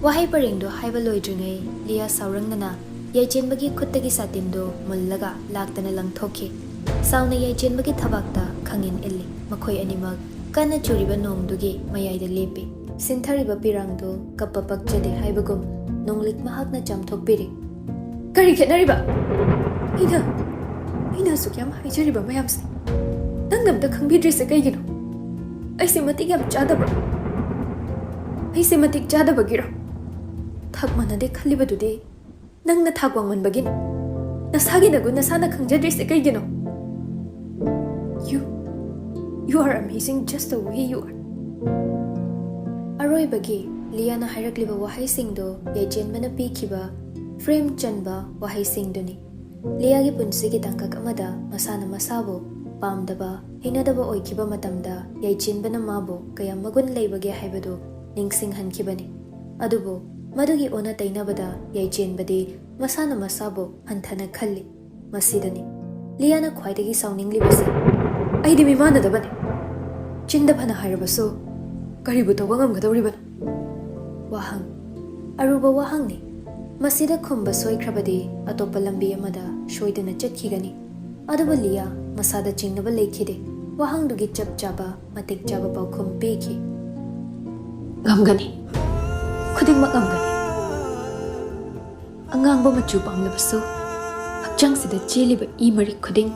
ꯋꯥꯍꯩ ꯄꯔꯦꯡꯗꯨ ꯍꯥꯏꯕ ꯂꯣꯏꯗ꯭ꯔꯤꯉꯩ ꯂꯤꯌꯥ ꯁꯥꯎꯔꯪꯅꯅ ꯌꯥꯏꯆꯦꯟꯕꯒꯤ ꯈꯨꯠꯇꯒꯤ ꯁꯥꯇꯤꯟꯗꯨ ꯃꯨꯜꯂꯒ ꯂꯥꯛꯇꯅ ꯂꯪꯊꯣꯛꯈꯤ꯫ ꯁꯥꯎꯅ ꯌꯥꯏꯆꯦꯟꯕꯒꯤ ꯊꯕꯥꯛꯇ ꯈꯪꯏꯟ ꯏꯜꯂꯤ꯫ ꯃꯈꯣꯏ ꯑꯅꯤꯃꯛ ꯀꯟꯅ ꯆꯨꯔꯤꯕ ꯅꯣꯡꯗꯨꯒꯤ ꯃꯌꯥꯏꯗ ꯂꯦꯞꯄꯤ꯫ ꯁꯤꯟꯊꯔꯤꯕ ꯄꯤꯔꯥꯡꯗꯨ ꯀꯞꯄ ꯄꯛꯆꯗꯦ ꯍꯥꯏꯕꯒꯨꯝ ꯅꯣꯡꯂꯤꯛ ꯃꯍꯥꯛꯅ ꯆꯥꯝꯊꯣꯛꯄꯤꯔꯤ꯫ "ꯀꯔꯤ ꯈꯦꯠꯅꯔꯤꯕ? ꯑꯩꯅ, ꯑꯩꯅ ꯑꯁꯨꯛ ꯌꯥꯝ ꯍꯥꯏꯖꯔꯤꯕ ꯃꯌꯥꯝꯁꯦ ꯅꯪꯅ ꯑꯝꯇ ꯈꯪꯕꯤꯗ꯭ꯔꯤꯁꯦ ꯀꯩꯒꯤꯅꯣ? ꯑꯩꯁꯦ ꯃꯇꯤꯛ ꯌꯥꯝ ꯆꯥꯗꯕ꯭ꯔꯣ? ꯑꯩꯁꯦ ꯃꯇꯤꯛ ꯆꯥꯗꯕꯒꯤꯔꯣ? ꯊꯥꯛ ꯃꯥꯟꯅꯗꯦ ꯈꯜꯂꯤꯕꯗꯨꯗꯤ ꯅꯪꯅ ꯊꯥꯛ ꯋꯥꯡꯃꯟꯕꯒꯤꯅꯤ꯫ ꯅꯁꯥꯒꯤ ꯅꯒꯨꯟ ꯅꯁꯥꯅ ꯈꯪꯖꯗ꯭ꯔꯤꯁꯦ ꯀꯩꯒꯤꯅꯣ? You, you are amazing just the way you are." ꯑꯔꯣꯏꯕꯒꯤ ꯂꯤꯌꯥꯅ ꯍꯥꯏꯔꯛꯂꯤꯕ ꯋꯥꯍꯩꯁꯤꯡꯗꯣ ꯌꯥꯏꯆꯦꯟꯕꯅ ꯄꯤꯈꯤꯕ ꯐ꯭ꯔꯦꯝ ꯆꯟꯕ ꯋꯥꯍꯩꯁꯤꯡꯗꯨꯅꯤ꯫ ꯂꯤꯌꯥꯒꯤ ꯄꯨꯟꯁꯤꯒꯤ ꯇꯥꯡꯀꯛ ꯑꯃꯗ ꯃꯁꯥꯅ ꯃꯁꯥꯕꯨ ꯄꯥꯝꯗꯕ, ꯍꯩꯅꯗꯕ ꯑꯣꯏꯈꯤꯕ ꯃꯇꯝꯗ ꯌꯥꯏꯆꯦꯟꯕꯅ ꯃꯥꯕꯨ ꯀꯌꯥꯝ ꯃꯒꯨꯟ ꯂꯩꯕꯒꯦ ꯍꯥꯏꯕꯗꯨ ꯅꯤꯡꯁꯤꯡꯍꯟꯈꯤꯕꯅꯤ꯫ ꯑꯗꯨꯕꯨ ꯃꯗꯨꯒꯤ ꯑꯣꯟꯅ ꯇꯩꯅꯕꯗ ꯌꯥꯏꯆꯦꯟꯕꯗꯤ ꯃꯁꯥꯅ ꯃꯁꯥꯕꯨ ꯍꯟꯊꯅ ꯈꯜꯂꯤ꯫ ꯃꯁꯤꯗꯅꯤ ꯂꯤꯌꯥꯅ ꯈ꯭ꯋꯥꯏꯗꯒꯤ ꯁꯥꯎꯅꯤꯡꯂꯤꯕꯁꯤ꯫ "ꯑꯩꯗꯤ ꯃꯤꯃꯥꯟꯅꯗꯕꯅꯤ꯫ ꯆꯤꯟꯗ ꯐꯅ ꯍꯥꯏꯔꯕꯁꯨ ꯀꯔꯤꯕꯨ ꯇꯧꯕ ꯉꯝꯒꯗꯧꯔꯤꯕꯅꯣ?" ꯋꯥꯍꯪ, ꯑꯔꯨꯕ ꯋꯥꯍꯪꯅꯤ꯫ ꯃꯁꯤꯗ ꯈꯨꯝꯕ ꯁꯣꯏꯈ꯭ꯔꯕꯗꯤ ꯑꯇꯣꯞꯄ ꯂꯝꯕꯤ ꯑꯃꯗ ꯁꯣꯏꯗꯅ ꯆꯠꯈꯤꯒꯅꯤ꯫ ꯑꯗꯨꯕꯨ ꯂꯤꯌꯥ ꯃꯁꯥꯗ ꯆꯤꯡꯅꯕ ꯂꯩꯈꯤꯗꯦ꯫ ꯋꯥꯍꯪꯗꯨꯒꯤ ꯆꯞ ꯆꯥꯕ, ꯃꯇꯤꯛ ꯆꯥꯕ ꯄꯥꯎꯈꯨꯝ ꯄꯤꯈꯤ꯫ "ꯉꯝꯒꯅꯤ꯫ ꯈꯨꯗꯤꯡꯃꯛ ꯉꯝꯒꯅꯤ꯫ ꯑꯉꯥꯡꯕ ꯃꯆꯨ ꯄꯥꯝꯂꯕꯁꯨ, ꯍꯛꯆꯥꯡꯁꯤꯗ ꯆꯦꯜꯂꯤꯕ ꯏ ꯃꯔꯤꯛ ꯈꯨꯗꯤꯡ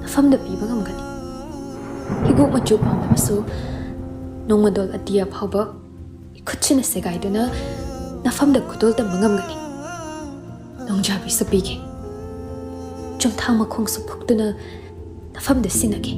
ꯅꯐꯝꯗ ꯄꯤꯕ ꯉꯝꯒꯅꯤ꯫ ꯍꯤꯒꯣꯛ ꯃꯆꯨ ꯄꯥꯝꯂꯕꯁꯨ, ꯅꯣꯡꯃꯗꯣꯜ ꯑꯇꯤꯌꯥ ꯐꯥꯎꯕ ꯏꯈꯨꯠꯁꯤꯅ ꯁꯦꯒꯥꯏꯗꯨꯅ ꯅꯐꯝꯗ ꯈꯨꯗꯣꯜ ꯇꯝꯕ ꯉꯝꯒꯅꯤ꯫ ꯅꯣꯡꯖꯥꯕꯤꯁꯨ ꯄꯤꯒꯦ꯫ ꯆꯨꯝꯊꯥꯡ ꯃꯈꯣꯡꯁꯨ ꯐꯨꯛꯇꯨꯅ ꯅꯐꯝꯗ ꯁꯤꯟꯅꯒꯦ꯫